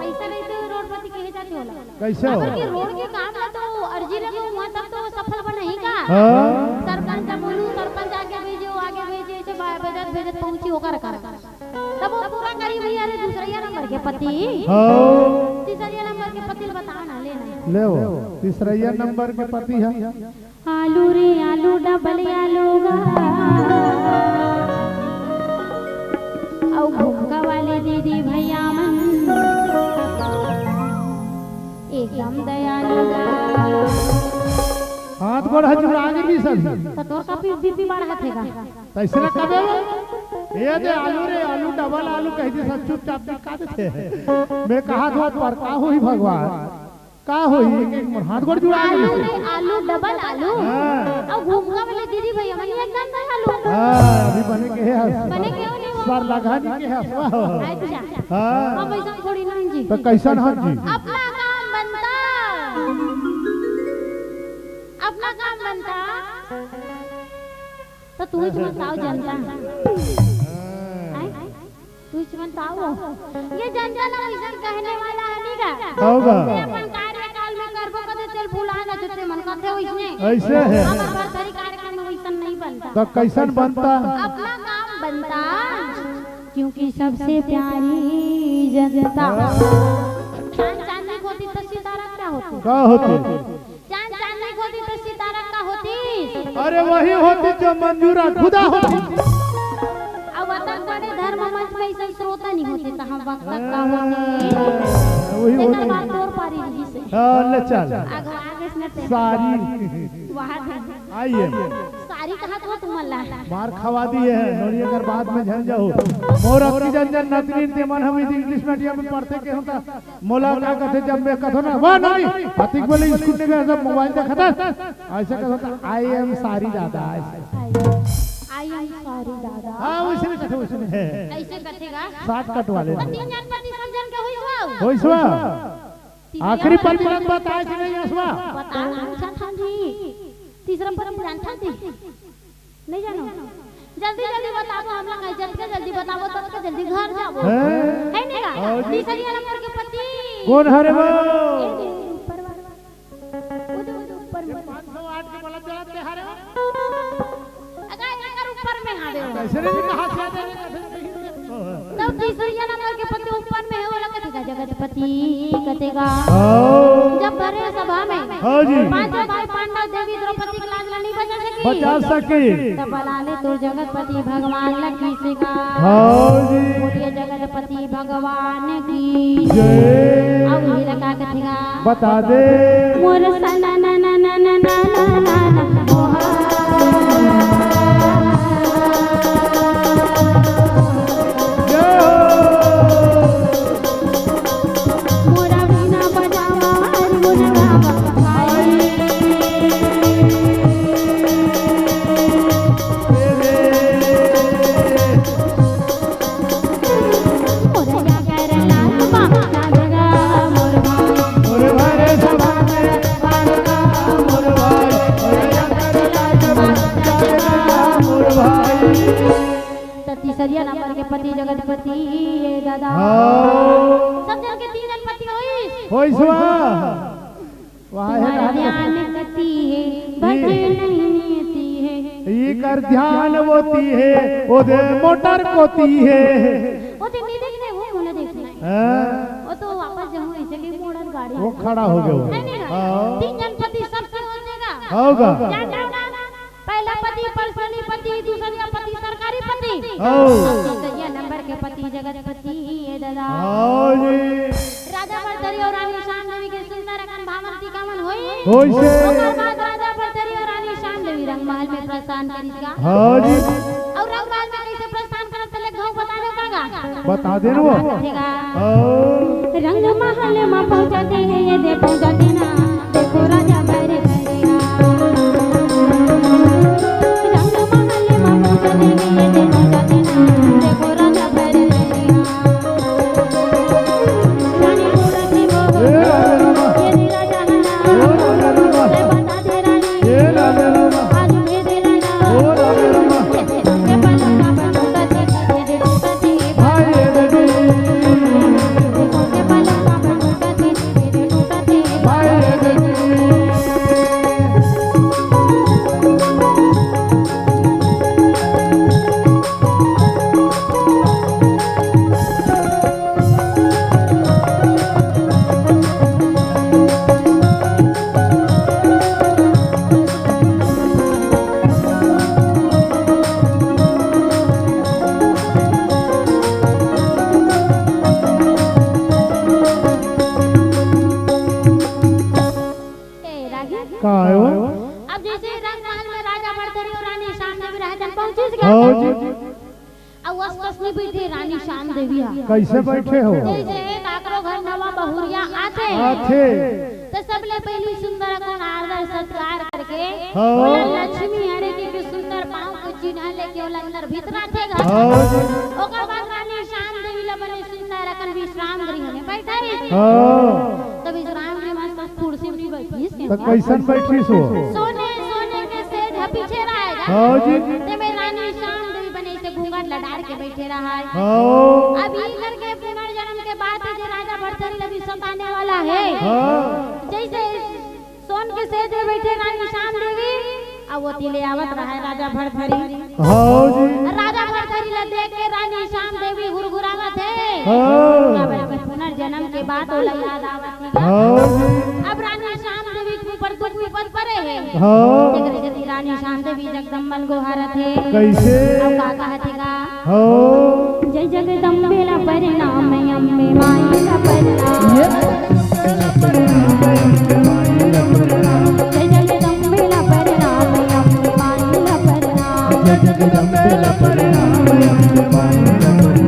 पैसा नहीं तो रोडपति कहे जाते होला। कैसे हो? अगर के रोड के काम ला तो अर्जी लगे, वहाँ तक तो सफल बने ही का? हाँ। सरपंच बोलू, सरपंच आगे भेजो, आगे भेजे, ऐसे बा-, भेजत, भेजत पहुँची होकर कर। तब वो पूरा करी भैया रे, दूसरैया नंबर के पति। हाँ। तीसरैया नंबर के पति ल बताओ ना, लेना। ले वो, तीसरैया नंबर के पति है। आलू रे आलू, डबल आलू गा। अउ घुमका वाले दीदी भैया मन एकदम दयालु गा। हाथ गोड़ ह जुड़ा गे भी सब। त तोर का पी-, बीपी बढ़त हे गा? तैसने कबे वो? ये दे आलू रे आलू, डबल आलू कहि दे सब चुपचाप बिका देथे। मैं कहा धो पर का होही भगवान? का होही? एक, एक मोर हाथ गोड़ जुड़ा आलू गे। रे आलू, डबल आलू। हाँ। अउ घुमका वाले दीदी भैया, बने एकदम दयालु। हाँ, अभी बने के हस। बने के हो नहीं हो? सर लगा नहीं के हस, वाह। अच्छा। हाँ। हम ऐसा थोड़ी ना जी। तो कैसन हन जी? अपना काम बनता, अपना काम बनता, तो तू ही बताओ जनता। हाँ। हैं? तू ही बताओ। ये जनता ना वैसन कहने वाला है नहीं का? होगा। ते अपन कार्यकाल में करबो कदे, चल भुला ना, जो ते मन करते वैसने। ऐसे है। हम अपन सरी कार्यक्रम में वैसन नहीं बनता। तो कैसन बनता? अपना काम बनता, क्योंकि सबसे प्यारी जनता। चांद चांदनी होती तो सितारा क्या होती? का होती? चांद चांदनी होती तो सितारा का होती? अरे वही होती जो मंजूरा खुदा होती। अब अतक बड़े धर्म मंच में ऐसे श्रोता नहीं होते तो हम वक्ता का होते। वही तेकर होती। बाद तोर पारी रही से। हाँ, ले चल। अगवा के इसने ते। सारी। वाह। आइए। सारी कहा तो तुम अल्लाह। मार खवा दिए है, नोनिया कर बाद में झन जाओ। मोर अक्की जन जन नतनी ते मन हम इंग्लिश मीडियम में पढ़ते के होता। मोला का कथे जब मैं कथो ना, "वाह नानी, अतिक बोले स्कूल ने गया सब मोबाइल देखा था।" ऐसे कथो तो, "I am sorry दादा," ऐसे। I am sorry दादा। हाँ, वैसे नहीं कथे, वैसे नहीं है। ऐसे कथेगा। शॉर्टकट वाले। तो तीन जन पति सब जन के होई हुआ? होई हुआ? तीसरा आखिरी पति पति मत बताए कि नहीं असवा? बता ना, अच्छा था जी। तीसरा पति जानता जी। नहीं जानो? जल्दी जल्दी बताबो, हम लोग जल्दी जल्दी बताबो, तब के जल्दी घर जाबो। हैं? है नहीं का? हाँ जी। तीसरी नंबर के पति। कौन हरे वो? ये दे ऊपर वाला। वो दे, वो दे ऊपर ये में। पाँच सौ आठ के बोला चला ते हरे वो? अगर एकर ऊपर में हरे वो। ऐसे नहीं कहा से आते हैं, कथे नहीं। तब तीसरी नंबर के पति ऊपर में है, वो लोग कथेगा जगतपति कथेगा। हाँ। जब भरे सभा में हाँ जी। पांचों भाई पांडव देवी द्रौपदी के लाज ला नहीं बचा सकी। बचा सकी। तब बला ले तो जगतपति भगवान ला किसे का। हाँ जी। बोलिए जगतपति भगवान की जय। अब हीरा का कथेगा। बता दे। मोर सना ना ना ना ना ना ना ना ना मोहा। मोरा वीणा बजावा, हरमुन गावा, भाई। मोरा जागर लाल मा, लाल गा मोर भाई। मोर भाई सभा में, लाल गा मोर भाई। मोरा जागर लाल मा, लाल गा मोर भाई। त तीसरिया नंबर के पति जगतपति, ये दादा। हाँ। सब जन के तीन जन पति होइस। होइस वा। वाह, हे तुम्हारे राम। ज्ञान गति है, भजन नीति है। ई कर ध्यान होती है, ओदे मोटर कोती है। वो तो नहीं देखने, वो मुने देखने। हाँ। वो तो वापस जाऊँ, ऐसे की मोटर गाड़ी। वो खड़ा हो गया वो। है नहीं ना? हाँ। तीन जन पति सबके हो जाएगा। होगा। जान जाओ ना। पहला पति personal पति, दूसरा पति सरकारी पति। हाँ। तीसरा नंबर के पति जगतपति, ये दादा। हाँ जी। राजा भरथरी और रानी श्याम देवी के सुंदर अकन भावन टीका मन होई। होई से। ओकर बाद राजा भरथरी और रानी श्याम देवी रंगमहल में प्रस्थान करिस गा। हाँ जी। और रंगमहल में कैसे प्रस्थान करत, पहले घाव बता दे का गा? बता दे रो। बता देगा। हाँ। रंगमहल में पहुंचते हैं, ये दे पहुंचते ना। देखो राजा भरथरी। रंग महल मा पहुंचत हे, ये देखो सजना, देखो राजा भरथरी। रानी बोलत हे वो, ये राजा है ना, ये बता दे रानी, आज मेरे राजा, ये पलंग पर टूटत हे, ये देखो सजी भाई, ये देखो, ये पलंग पर टूटत हे। ए, रागी? का आयो? अब जैसे रंग महल में राजा भरथरी और रानी श्याम देवी रहे, जन पहुंचिस गा। हाँ जी। अब वस कस नहीं बैठे रानी श्याम देवी हा। कैसे बैठे हो? जैसे काकरो घर नवा बहुरिया आथे। आथे। तो सबले पहली सुंदर अकन आदर सत्कार करके हाँ। बोला, "लक्ष्मी हरे के, के सुंदर पाँव के चिन्हा लेके ओला अंदर भीतर आथे गा। हाँ जी। ओकर बाद रानी श्याम देवी ला बने सुंदर अकन विश्राम गृह में बैठाइस। हाँ। त विश्राम गृह में सब कुर्सी उर्सी बैठिस। त कइसन बैठिस हो? सोने, सोने के सेज ह पीछे रहय गा। हाँ जी। तेमे रानी श्याम देवी बने से घूंघट ला डार के बैठे रहय। हाँ। अब ई करके पुनर्जन्म के बात हे जे राजा भरथरी ला भी सताने वाला हे। हाँ। जइसे सोन के सेज में बैठे रानी श्याम देवी, अउ ओती ले आवत रहय राजा भरथरी। हाँ जी। राजा भरथरी ला देख के रानी श्याम देवी हुरहुरावत हे। हाँ। काबर के पुनर्जन्म के बात ओला याद आवत हे। हाँ जी। अब रानी श्याम देवी के ऊपर दुख विपद परे हे। हाँ। तेकर सेती रानी श्याम देवी जगदम्बा ल गोहारत हे। कइसे? अउ का कहत हे गा? हो। जय जगदम्बे ला प्रणाम, अम्बे माई ला प्रणाम। ये। जय जगदम्बे ला प्रणाम, अम्बे माई ला प्रणाम। जय जगदम्बे ला प्रणाम, अम्बे माई ला प्रणाम।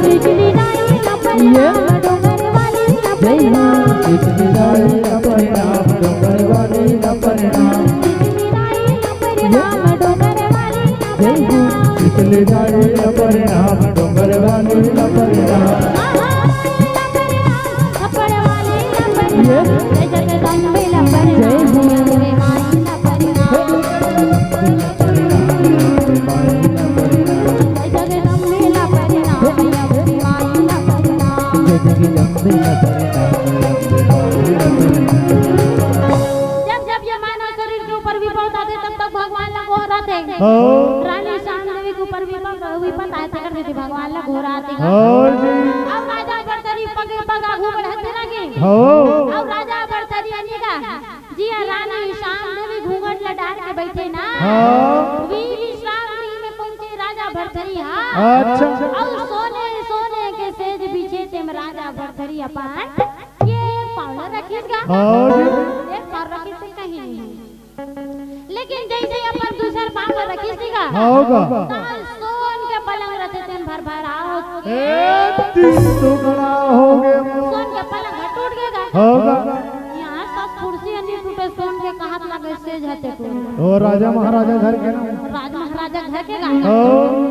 बिजली दाई ला प्रणाम, ये। डोंगर वाली ला जय हो। प्रणाम। बिजली दाई ला प्रणाम, डोंगर वाली ला प्रणाम। बिजली दाई ला प्रणाम, ये। डोंगर वाली ला जय हो। प्रणाम। बिजली दाई ला प्रणाम, डोंगर वाली ला प्रणाम। आहा, ला प्रणाम, छप्पड़ वाली ला प्रणाम। ये। जय जगदम्बे ला प्रणाम, जय हो। अम्बे माई ला प्रणाम। जय जगदम्बे ला प्रणाम, अम्बे माई ला प्रणाम। जय जगदम्बे ला प्रणाम। जब जब ये मानव शरीर के ऊपर विपद आथे, तब तक भगवान ला गोहराथे। हाँ। रानी श्याम देवी के ऊपर विपद, विपद आय, तेकर सेती भगवान ला गोहराथे। हाँ जी। अउ राजा भरथरी पगे पग आगू बढ़त लगे। हाँ। अउ राजा भरथरी अनिगा जिया रानी श्याम देवी घूंघट ला डार के बैठे ना। हाँ। वी विश्राम गृह में पहुंचे राजा भरथरी हा। अच्छा। अउ सोने, सोने के सेज बिछे तेम राजा भरथरी अपन ये पाँव ला रखिस गा। हाँ जी। एक पाँव रखिस ते कहीं नहीं। लेकिन जइसे अपन दूसर पाँव ला रखिस गा। हाँ गा। त सोन के पलंग रथे तेन भरभरावत। ए, तीन टुकड़ा हो गे। सोन के पलंग ह टूट गे गा। हाँ गा। इहाँ सब कुर्सी ह नी टूटे, सोन के कहत लागे सेज ह ते टूट। ओ राजा महाराजा घर के ना। राजा महाराजा घर के गा। हाँ।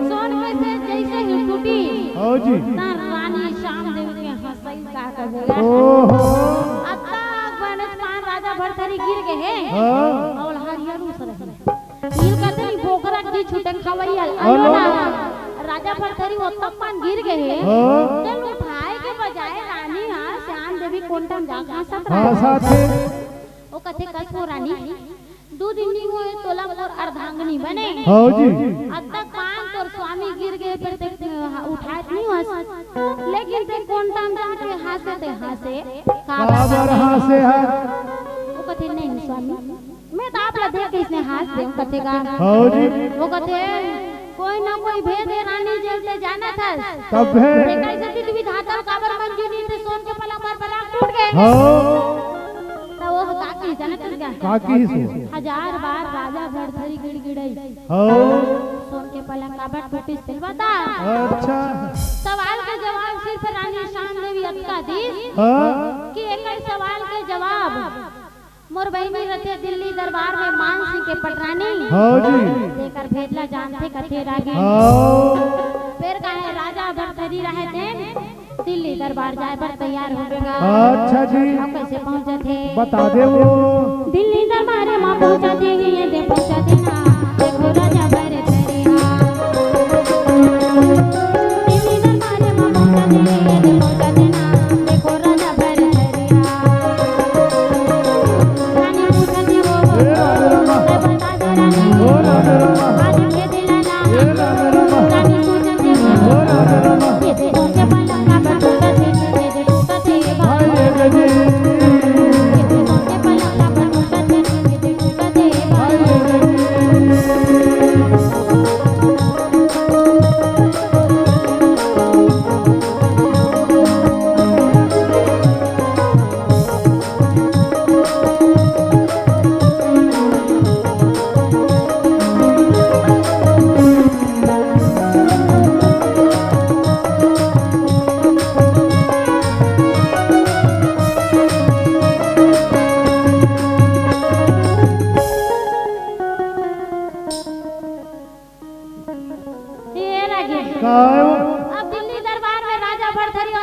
सोन के सेज जइसे ही टूटी। हाँ जी। त रानी श्याम देवी के हंसई का कहे। ओहो। अतक बनेच पान राजा भरथरी गिर गे हे। हाँ। अउ हरियर उस रहे। गिर कथे नी बोकरा की छूटे खवैया। अलो। अलो ना। राजा भरथरी ओतक पान गिर गे हे। हाँ। तेन उठाय के बजाय रानी हा श्याम देवी कोंटा म जाके हंसत हाँ, रहे। साथे। ओ कथे कस हो रानी, दू दिन नी होय तोला मोर अर्धांगिनी बने। हाँ जी। अतक पान तोर स्वामी गिर गे, फेर ते, अ, उठात नी हस। लेकिन ते कोंटा म जाके हांसे ते हांसे। काबर काबर हांसे हा? ओ कथे, "नहीं स्वामी, मैं तो आप ला देख के इसने हांस देंव," कथे गा। हाँ जी। ओ कथे, कोई ना कोई भेद हे रानी जेल ते जानत हस। तब भेद। ते कइसे तितली धातल काबर मंजू नी ते सोन के पलंग पर पलंग टूट गे। हाँ। त ओ का कही जानत हस गा? का कही सो? हजार बार राजा भरथरी गिड़गिड़ई। हाँ। सोन के पलंग काबर टूटिस तेल बता। अच्छा। सवाल के जवाब सिर्फ रानी श्याम देवी अतका दिस। हाँ। कि एकर सवाल के जवाब मोर बहिनी रथे दिल्ली दरबार में मान सिंह के पटरानी। हाँ जी। तेकर भेद ला जानथे कथे रागी। हाँ। फेर काहे राजा भरथरी रहे तेन दिल्ली दरबार जाए बर तैयार हो गे गा। अच्छा जी। अब कइसे पहुंचत हे? बता दे वो। दिल्ली दरबार मा पहुंचत हे, ये दे पहुंचत हे ना। देखो राजा भरथरी हा। दिल्ली दरबार मा पहुंचत हे, ये दे पहुंचत हे ना। देखो राजा भरथरी हा। रानी पूछत हे वो, ए राजा रामा। मैं बता दे रानी। ओ राजा रामा। आज के दिल ना। ए राजा रामा। रानी पूछत हे वो। ओ राजा रामा। ये दे पहुंचे पलंग पर टूटत हे, ये दे टूटत हे। हाय रे गजनी। ये दे पहुंचे पलंग पर टूटत हे, ये दे टूटत हे। हाय रे गजनी। का हो? अब दिल्ली दरबार में राजा भरथरी,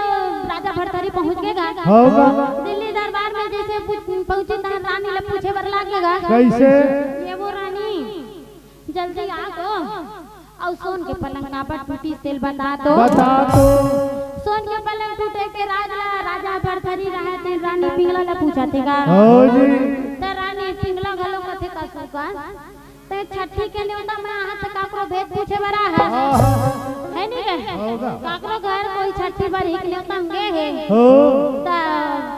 राजा भरथरी पहुंच गे गा। हो गा। दिल्ली दरबार में जैसे पहुंची, तहन रानी ले पूछे बर लागे गा। कैसे? ये वो रानी, जल्दी आ तो, अउ सोन के पलंग काबर टूटिस तेला बता तो। बता तो। सोन के पलंग टूटे के राज ला राजा भरथरी रहय, तेन रानी पिंगला ला पूछत हे गा। हो जी। त रानी पिंगला घलो कथे का सुका, ते छट्ठी के नेवता में आहत काकरो भेद पूछे बर आहय। हाँ, हाँ, हाँ। हे नी रे? हो गा। काकरो घर कोई छट्ठी बर ही के नेवता में गे हे। हो। त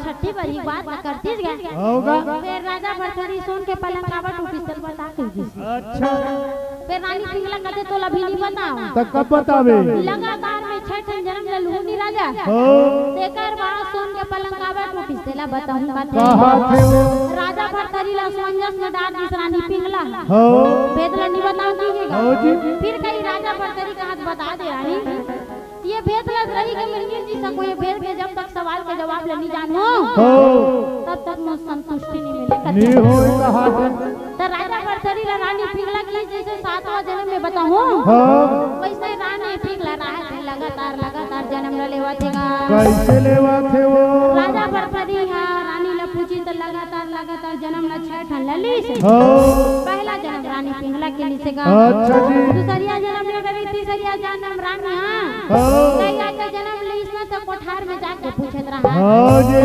छट्ठी बर ही बात ला करतिस गा। हो गा। फेर राजा भरथरी सोन के पलंग काबर टूटिस तेला बता कहिस। अच्छा। फेर रानी पिंगला कथे तोला अभी नी बतावंव। त कब बताबे? लगातार में छह ठन जनम ले लूहूं नी राजा। हो। तेकर बाद सोन के पलंग काबर टूटिस तेला बताहूं कथे। कहाथे वो? राजा भरथरी ला असमंजस में डार दिस रानी पिंगला। हो। भेद ला नी बतावंव कहिके गा। हो जी। फिर कही राजा भरथरी कहात बता दे रानी, ये भेद ला रही के मिलगिस जी सको, ये भेद के जब तक सवाल के जवाब ला नी जानहूं, हो। तब तक मोर संतुष्टि नी मिले कथे। नी होय कहाथे। त राजा भरथरी ला रानी पिंगला कहिस जैसे सातवां जनम में बताहूं, हाँ। वैसे रानी पिंगला राहत हे लगातार, लगातार जनम ला लेवत हे गा। कैसे लेवत हे वो? राजा भरथरी हा रानी ला पूछिस त लगातार, लगातार जनम ला छह ठन ला लिस। हाँ। पहला जनम रानी पिंगला के लिस गा। अच्छा जी। दूसरिया जनम ले डरिस, तीसरिया जनम रानी हा। हाँ। कई आके जनम लिस न त कोठार में जाके पूछत रहा। हाँ जी।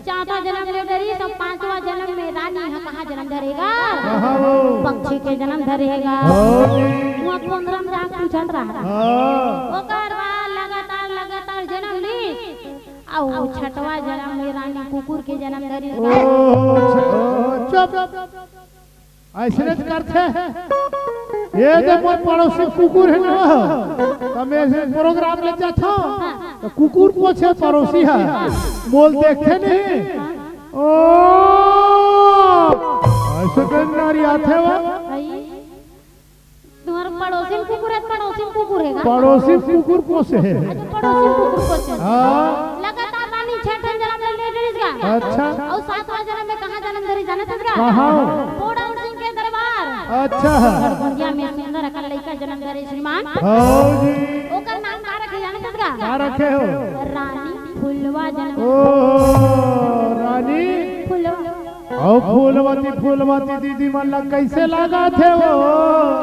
चौथा जनम ले डरिस, त पांचवा जनम में रानी ह कहाँ जनम धरे गा? कहाँ वो? पक्षी के जनम धरे गा। हाँ जी। उहाँ कोंदरा में जाके पूछत रहा। हाँ। ओकर बाद लगातार, लगातार जनम लिस, अउ छठवा जनम में रानी कुकुर के जनम धरिस गा। ओ, छ-, ओ, चुप। अइसने करथे। ये दे मोर पड़ोसी कुकुर हे ना, त मैं ऐसे प्रोग्राम ले जाथंव, त कुकुर पोछे पड़ोसी ह, मोला देखथे नहीं। ओ, अइसे कहिके नरियाथे वो। भाई, तुम्हार पड़ोसी कुकुर हे, पड़ोसी कुकुर हे का? पड़ोसी कुकुर पोसे हे। अच्छा, पड़ोसी कुकुर पोसे हे। हाँ। लगातार रानी छह ठन जनम ले डरिस गा। अच्छा। अउ सातवां जनम में कहाँ जनम धरिस जानत हस गा? कहाँ? पोड़ौन सिंह के दरबार। अच्छा। गोंदिया में सुंदर अकन लइका जनम धरे श्रीमान। हाँ जी। ओकर नाम का रखे जानत हस गा? का रखे हो? रानी फुलवा जनम। ओ, रानी फुलवा। अउ फूलवती, फूलवती दीदी मन ला कइसे लागत हे वो?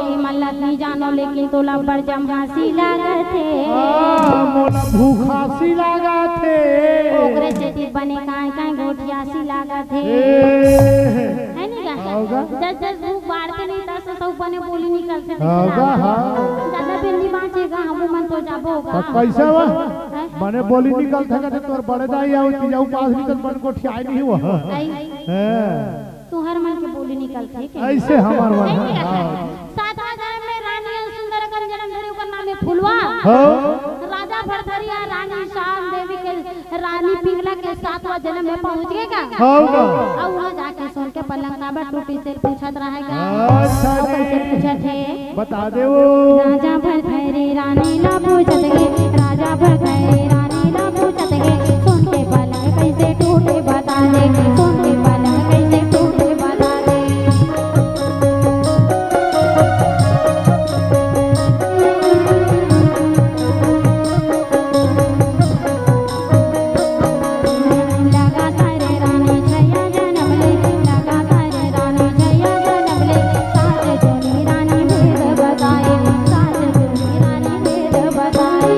ए, मन ला नी जानो, लेकिन तोला बड़ जमहासी लागत हे। आ, मोला भूखासी लागत हे। ओकरे सेती बने कांय कांय गोठियासी लागत हे। ए। हे नी गा? हव गा। जस जस भूख बाढ़थे नहीं, तस तस अउ बने बोली निकलथे। हव गा, हाँ। जादा बेर नी बाँचे गा, हमू मन तो जाबो गा। त कइसे वा? हैं? बने बोली निकलथे गा, त तोर बड़े दाई अउ तीजा उपास निकल बन गोठियाए नहीं हुआ। नहीं। हैं। तुहर मन के बोली निकलथे के? अइसे हमर मन हे। हाँ। सातवां जनम में रानी अउ सुंदर अकन जनम धरे, ओकर नाम हे फुलवा। हाँ। राजा भरथरी अउ रानी शाम देवी के, रानी पिंगला के सातवां जनम में पहुंच गे का? हाँ, हाँ। अउ उहाँ जाके सोन के पलंग काबर टूटिस तेला पूछत रहे का? अच्छा अउ जी। कइसे पूछत हे? बता दे वो। राजा भरथरी रानी ला पूछत हे, राजा भरथरी रानी ला पूछत हे, सोन के पलंग कइसे टूटे बता दे, सोन के पलंग कइसे टूटे बता दे। लगातार रानी छया जनम ले, लगातार रानी छया जनम ले, सात जोनी रानी भेद बताए, सात जोनी रानी भेद बताए।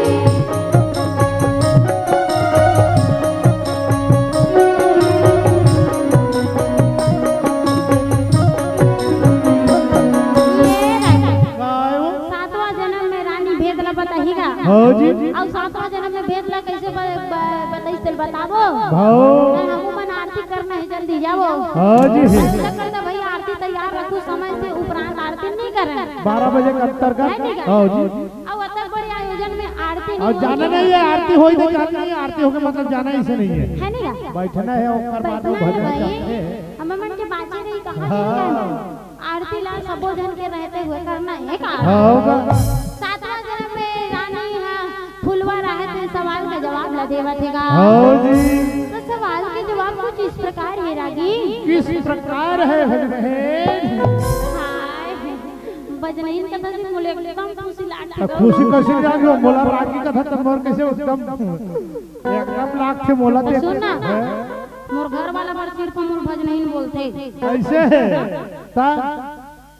ये रानी। काय वो? सातवां जनम में रानी भेद ला बताही का? हाँ जी। अउ सातवां जनम में भेद ला कइसे ब-, ब-, बताइस तेला बताबो? भाव। त हमू मन आरती करना हे, जल्दी जाबो। हाँ जी। अइसे कर दे भाई, आरती तैयार रखू, समय से उपरांत आरती नहीं करन। बारह बजे कब तक का? है नहीं का? हाँ जी। अउ अतक बड़े आयोजन में आरती अउ नहीं जाना होही। नहीं हे, आरती होही त जाना नहीं हे, आरती होके मतलब जाना ही से नहीं हे। है नहीं का? बैठना हे, ओकर बाद बैठना हे भजन भाई। करथे। हमर मन के बाँचे रही कहाँ हाँ। जाना? आरती ला सबो झन के रहते हुए करना हे का? हाँ, होगा। सातवां जनम में रानी हा फुलवा राहत हे, सवाल के जवाब ला देवत हे का? हाँ जी। त सवाल के जवाब कुछ इस प्रकार हे रागी। किस प्रकार हे, हे, हे? हाय, बजनइन कथा से मोला एकदम खुशी त खुशी कइसे जागे हो? मोला रागी कथा त मोर कइसे एकदम, एकदम लागथे मोला ते। सुन ना, हैं? मोर घर वाला बर सिर्फ मोर भजनहीन बोलथे। अइसे हे? त,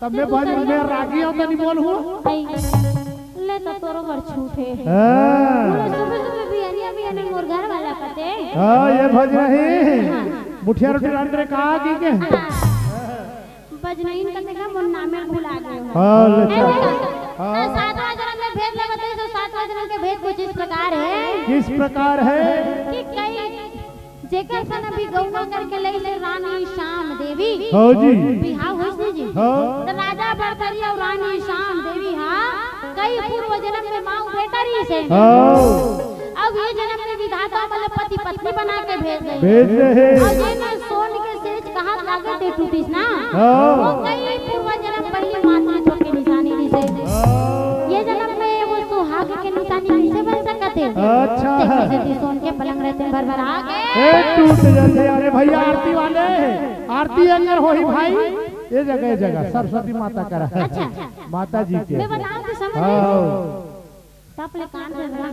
त मैं भज-, मैं रागी हंव त नहीं बोलहूं। आई, ले त तोरो बर छूट हे। हाँ। मोला सुबह सुबह बिहनिया बिहनिया मोर घर वाला कथे। हाँ, ये भजनहीन। हाँ। मुठिया रोटी रांध रे का की के? हाँ। भजनहीन कथे का मोर नामे भुला गे हो। हाँ, ले ए चल। बेटा, हाँ। त सातवां जन्म में भेद ल बताइस, त सातवां जन्म के भेद कुछ इस प्रकार हे। किस प्रकार हे? कि कई जेकर सन अभी गौना करके लइस रानी श्याम देवी। हाँ जी। बिहाव होइस नहीं जी। हाँ। त राजा भरथरी अउ रानी श्याम देवी हा कई पूर्व जन्म में माऊ बेटा रहिस हे। हाँ। अब ये जन्म में विधाता मतलब पति पत्नी बना के भेज दे। भेज दे हे। अउ जेन सोन के सेज कहात लागे ते टूटिस ना। हाँ। वो कई पूर्व जन्म पहिली मातृत्व के निशानी रहिस हे। हाँ। ये जन्म में वो सुहाग के निशानी कइसे बन सकत हे? अच्छा। ते कइसे दी सोन के पलंग रहिथे भर भर आके। ए, टूट जाथे। अरे भैया, आरती वाले, आरती अगर होही भाई, ये जगह, ये जगह, सरस्वती माता करा। अच्छा। माता जी के। मैं बताऊं तो समझ हाँ। गए? तब ले कान में रहा।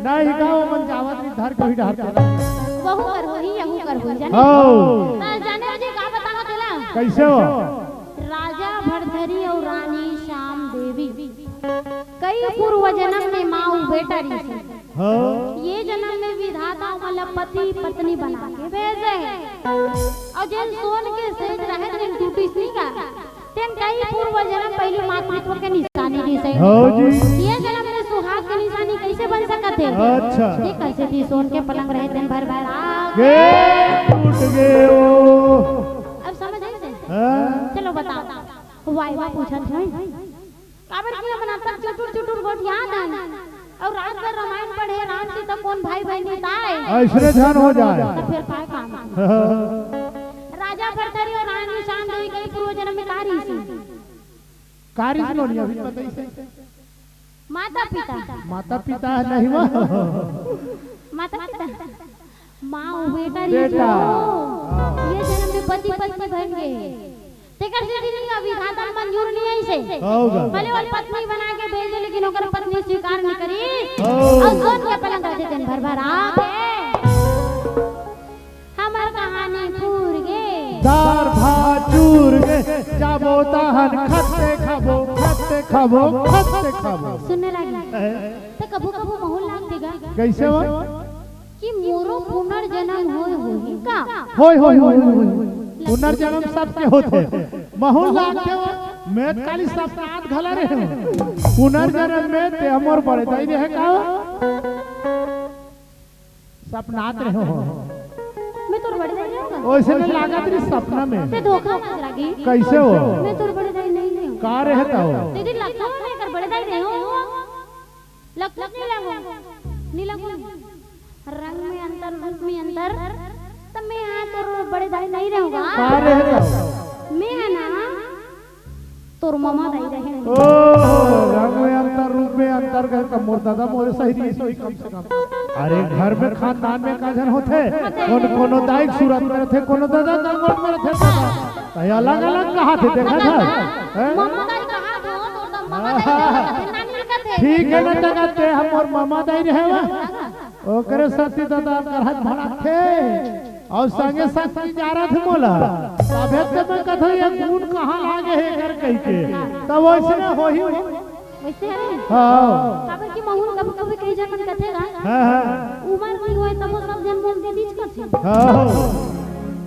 नहीं का, वो मन जावत नहीं, धर के भी डहर के। वहू कर होही, यहू कर होही, जाने? हाँ। त जाने जी का बतावत हे ला? कइसे हो? राजा भरथरी अउ रानी श्याम देवी कई पूर्व जन्म में माऊ बेटा रहिस हे। हाँ। ये जन्म में विधाता ओमन ला पति पत्नी बना के भेजे हे। अउ जेन सोन के सेज रहे तेन टूटिस नहीं का, तेन कई पूर्व जन्म पहिली मातृत्व के निशानी रहिस हे। हाँ जी। ये जन्म में सुहाग के निशानी कइसे बन सकत हे? अच्छा। ये कइसे दी सोन के पलंग रहे तेन भर भर आके। गे टूट गे ओ। अब समझ आइस? हाँ। चलो बताओ। वाई वाई पूछत हंव। काबर कि हमन अतका चुटुर चुटुर गोठियात हन अउ रात भर रामायण पढ़े, राम सीता कोन भाई बहिनी ताय। अइसने झन हो जाय। त फेर काय काम? राजा भरथरी अउ रानी श्याम देवी के पूर्व जन्म में का रहिस हे? का रहिस हे नोनी, अभी बताइस हे। माता पिता। माता पिता नहीं हुआ। माता पिता। माँ अउ बेटा रहिस हे। बेटा। ये जन्म में पति पत्नी बन गे। तेकर सेती नहीं का विधाता मंजूर नहीं आइस हे। होगा। भले वो पत्नी बना के भेजे, लेकिन ओकर पत्नी स्वीकार नहीं करी। हो। अउ सोन के पलंग रहिथे तेन भर भर आके। हमर कहानी पूर गे। दार भात चूर गे, जाबो तहन खत्ते खाबो, खत्ते खाबो, खत्ते खाबो। सुनने लागी। हैं? त कभू कभू महूं ल लागथे गा। कइसे हो? कि मोरो पुनर्जन्म होय होही का? होय, होय, होय, होय, होय। पुनर्जन्म सबके होथे। महूं ल लागथे हो, मैं खाली सपनात घला रहेंव। पुनर्जन्म में ते मोर बड़े दाई रहे का? सपनात रहेंव। मैं तोर बड़े दाई रहेंव का? ओइसने लागत रहिस सपना में। ते धोखा मत लागी। कइसे हो? मैं तोर बड़े दाई नहीं रहेंव। का रहे त हो? दीदी लगथों मैं तोर बड़े दाई रहेंव। लगथों नहीं लगों। नहीं लगों। रंग में अंतर, रूप में अंतर, त मैं हा तोर बड़े दाई नहीं रहेंव का? का रहे त? मैं हा ना तोर ममा दाई रहेंव। ओ, रंग में अंतर, रूप में अंतर कहे त मोर ददा मोरे सही रहिस होही कम से कम। अरे घर में खानदान में का झन होथे, कोनो, कोनो दाई सूरत में रहिथे, कोनो ददा गंगोट में रहिथे, त अलग-अलग कहाथे, देखत हस? हैं? ममा दाई कहाथे, तोर त ममा दाई कहाथे, नानी कहाथे। ठीक हे ना, त कहाथे, हम मोर ममा दाई रहेंव। ओकरे सेती त ददा करहत भड़ाथे। अउ संगे संग की जा रहा थे मोला। तभे त मैं कथंव, ये गुन कहाँ लागे हे एकर कहिके। त ओइसने होही। वइसे हे? हाँ। काबर कि महूं ल कभू कभू कई झन मन कथे गा। हाँ, हाँ। उमर नहीं होय तभो सब झन मोला दीदीच कथे। हाँ।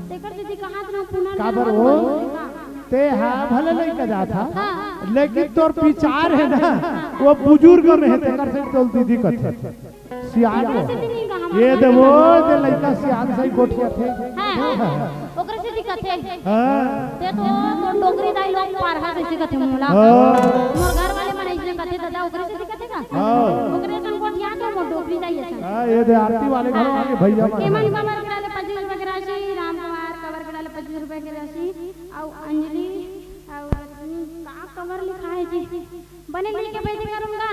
तेकर सेती कहात रहेंव पुनर्जन्म काबर हो? ते हा भले लइका जात हस, हाँ। लेकिन तोर विचार हे ना, वो बुजुर्ग में हे, तेकर सेती तोला दीदी कथे। सियान हो। ये दे वो, दे लइका सियान सही गोठियाथे। हाँ, हाँ। ओकरे सेती कथे। हाँ। ते तो मोर डोकरी दाई लोग पारहा जइसे कथे मोला। हाँ। मोर घर वाले मन अइसने कथे ददा, ओकरे सेती कथे का? हाँ। ओकरे संग गोठियाथे मोर डोकरी दाई असन। हाँ, ये दे आरती वाले घर वाले भैया मन। हेमंत कवर करा ले पच्चीस रुपए के राशि, राम कुमार कवर करा ले पच्चीस रुपए के राशि, अउ अंजलि, अउ रजनी, का कवर लिखाय हे जी? बने लिख के भेजे करूंगा।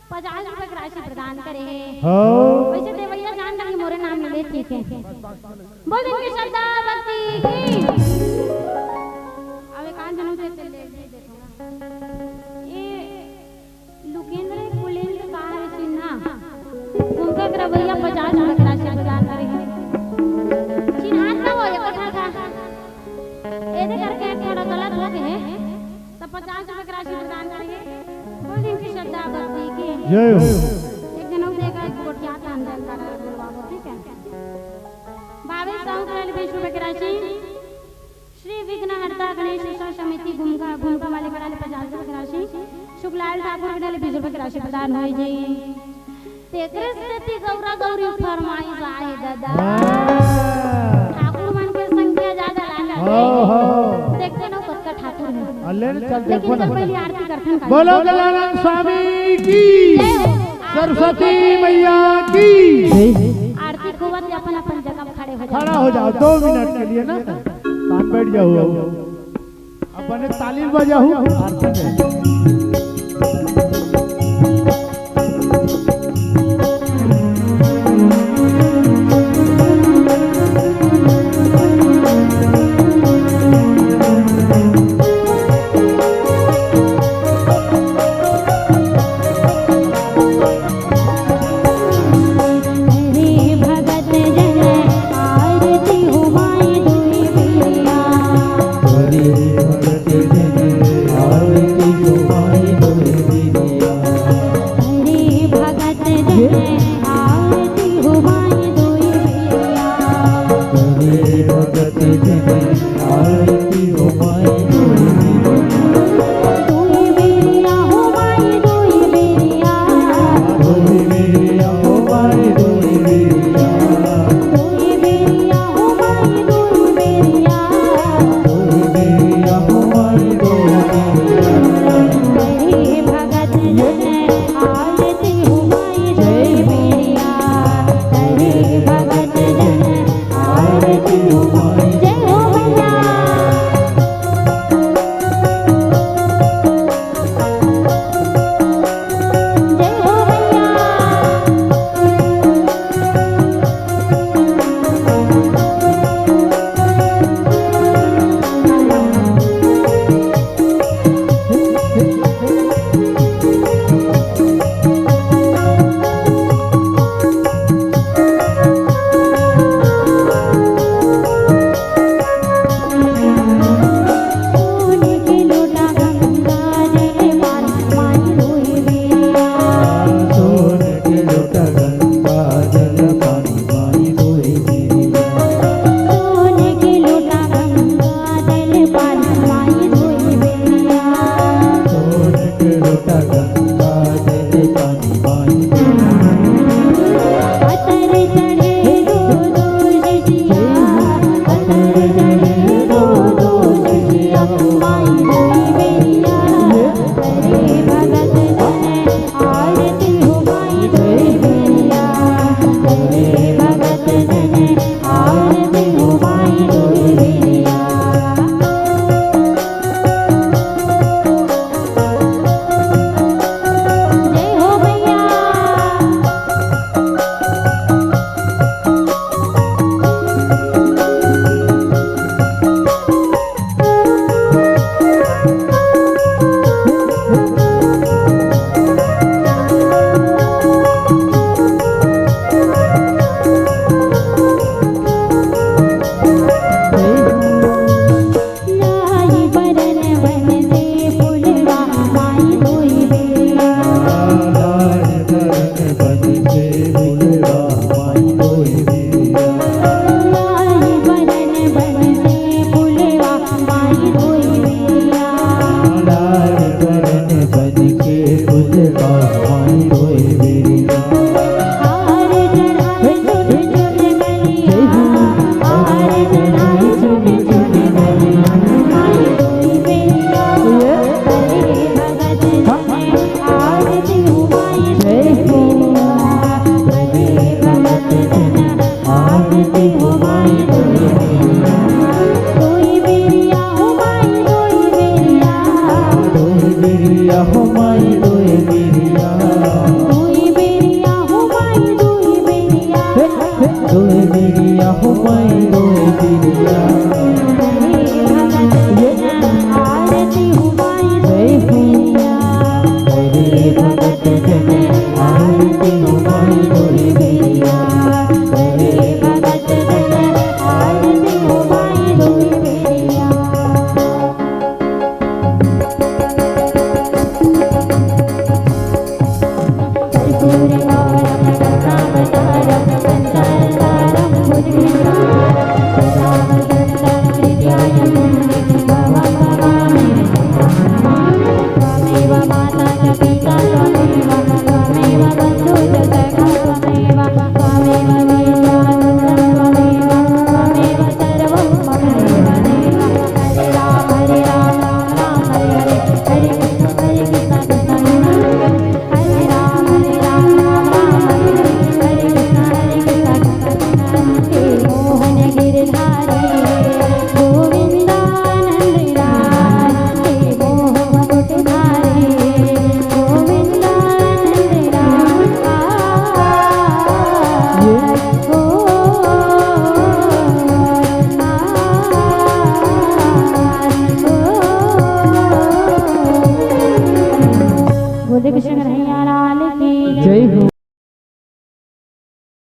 पचास रुपए के राशि प्रदान करे हे। हाँ। वइसे देवइया जान डारे मोरे नाम ले ले, ठीक हे। बोल दे के श्रद्धा भक्ति की। अब एक आध जनों से ले ले देता हूँ। ये लुकेन जय हो। एक जन अउ देगा, एक गोठिया के अंदर का बोलवाओ, ठीक है? बावीस साहू के लिए बीस रुपए की राशि, श्री विघ्नहर्ता गणेश उत्सव समिति गुमका, गुमका वाले के लिए पचास रुपए की राशि, सुखलाल ठाकुर के लिए बीस रुपए की राशि प्रदान होई जी। तेकरे सेती गौरा गौरी फरमाइश आए दादा। हाँ। ठाकुर मन के संख्या ज्यादा लागत हे। हाँ, हाँ, हाँ। देखते ना कतका ठाकुर हे। अल्ले ने चल लेकिन देखो ना। चल पहले आरती करथन का। बोलो कल्याण स्वामी की, जय हो। सरस्वती मैया की। जय। आरती के बाद अपन अपन जगह खड़े हो जाओ। खड़ा हो जाओ दो मिनट के लिए ना, पान बैठ जाओ। अब बने ताली बजाओ आरती में।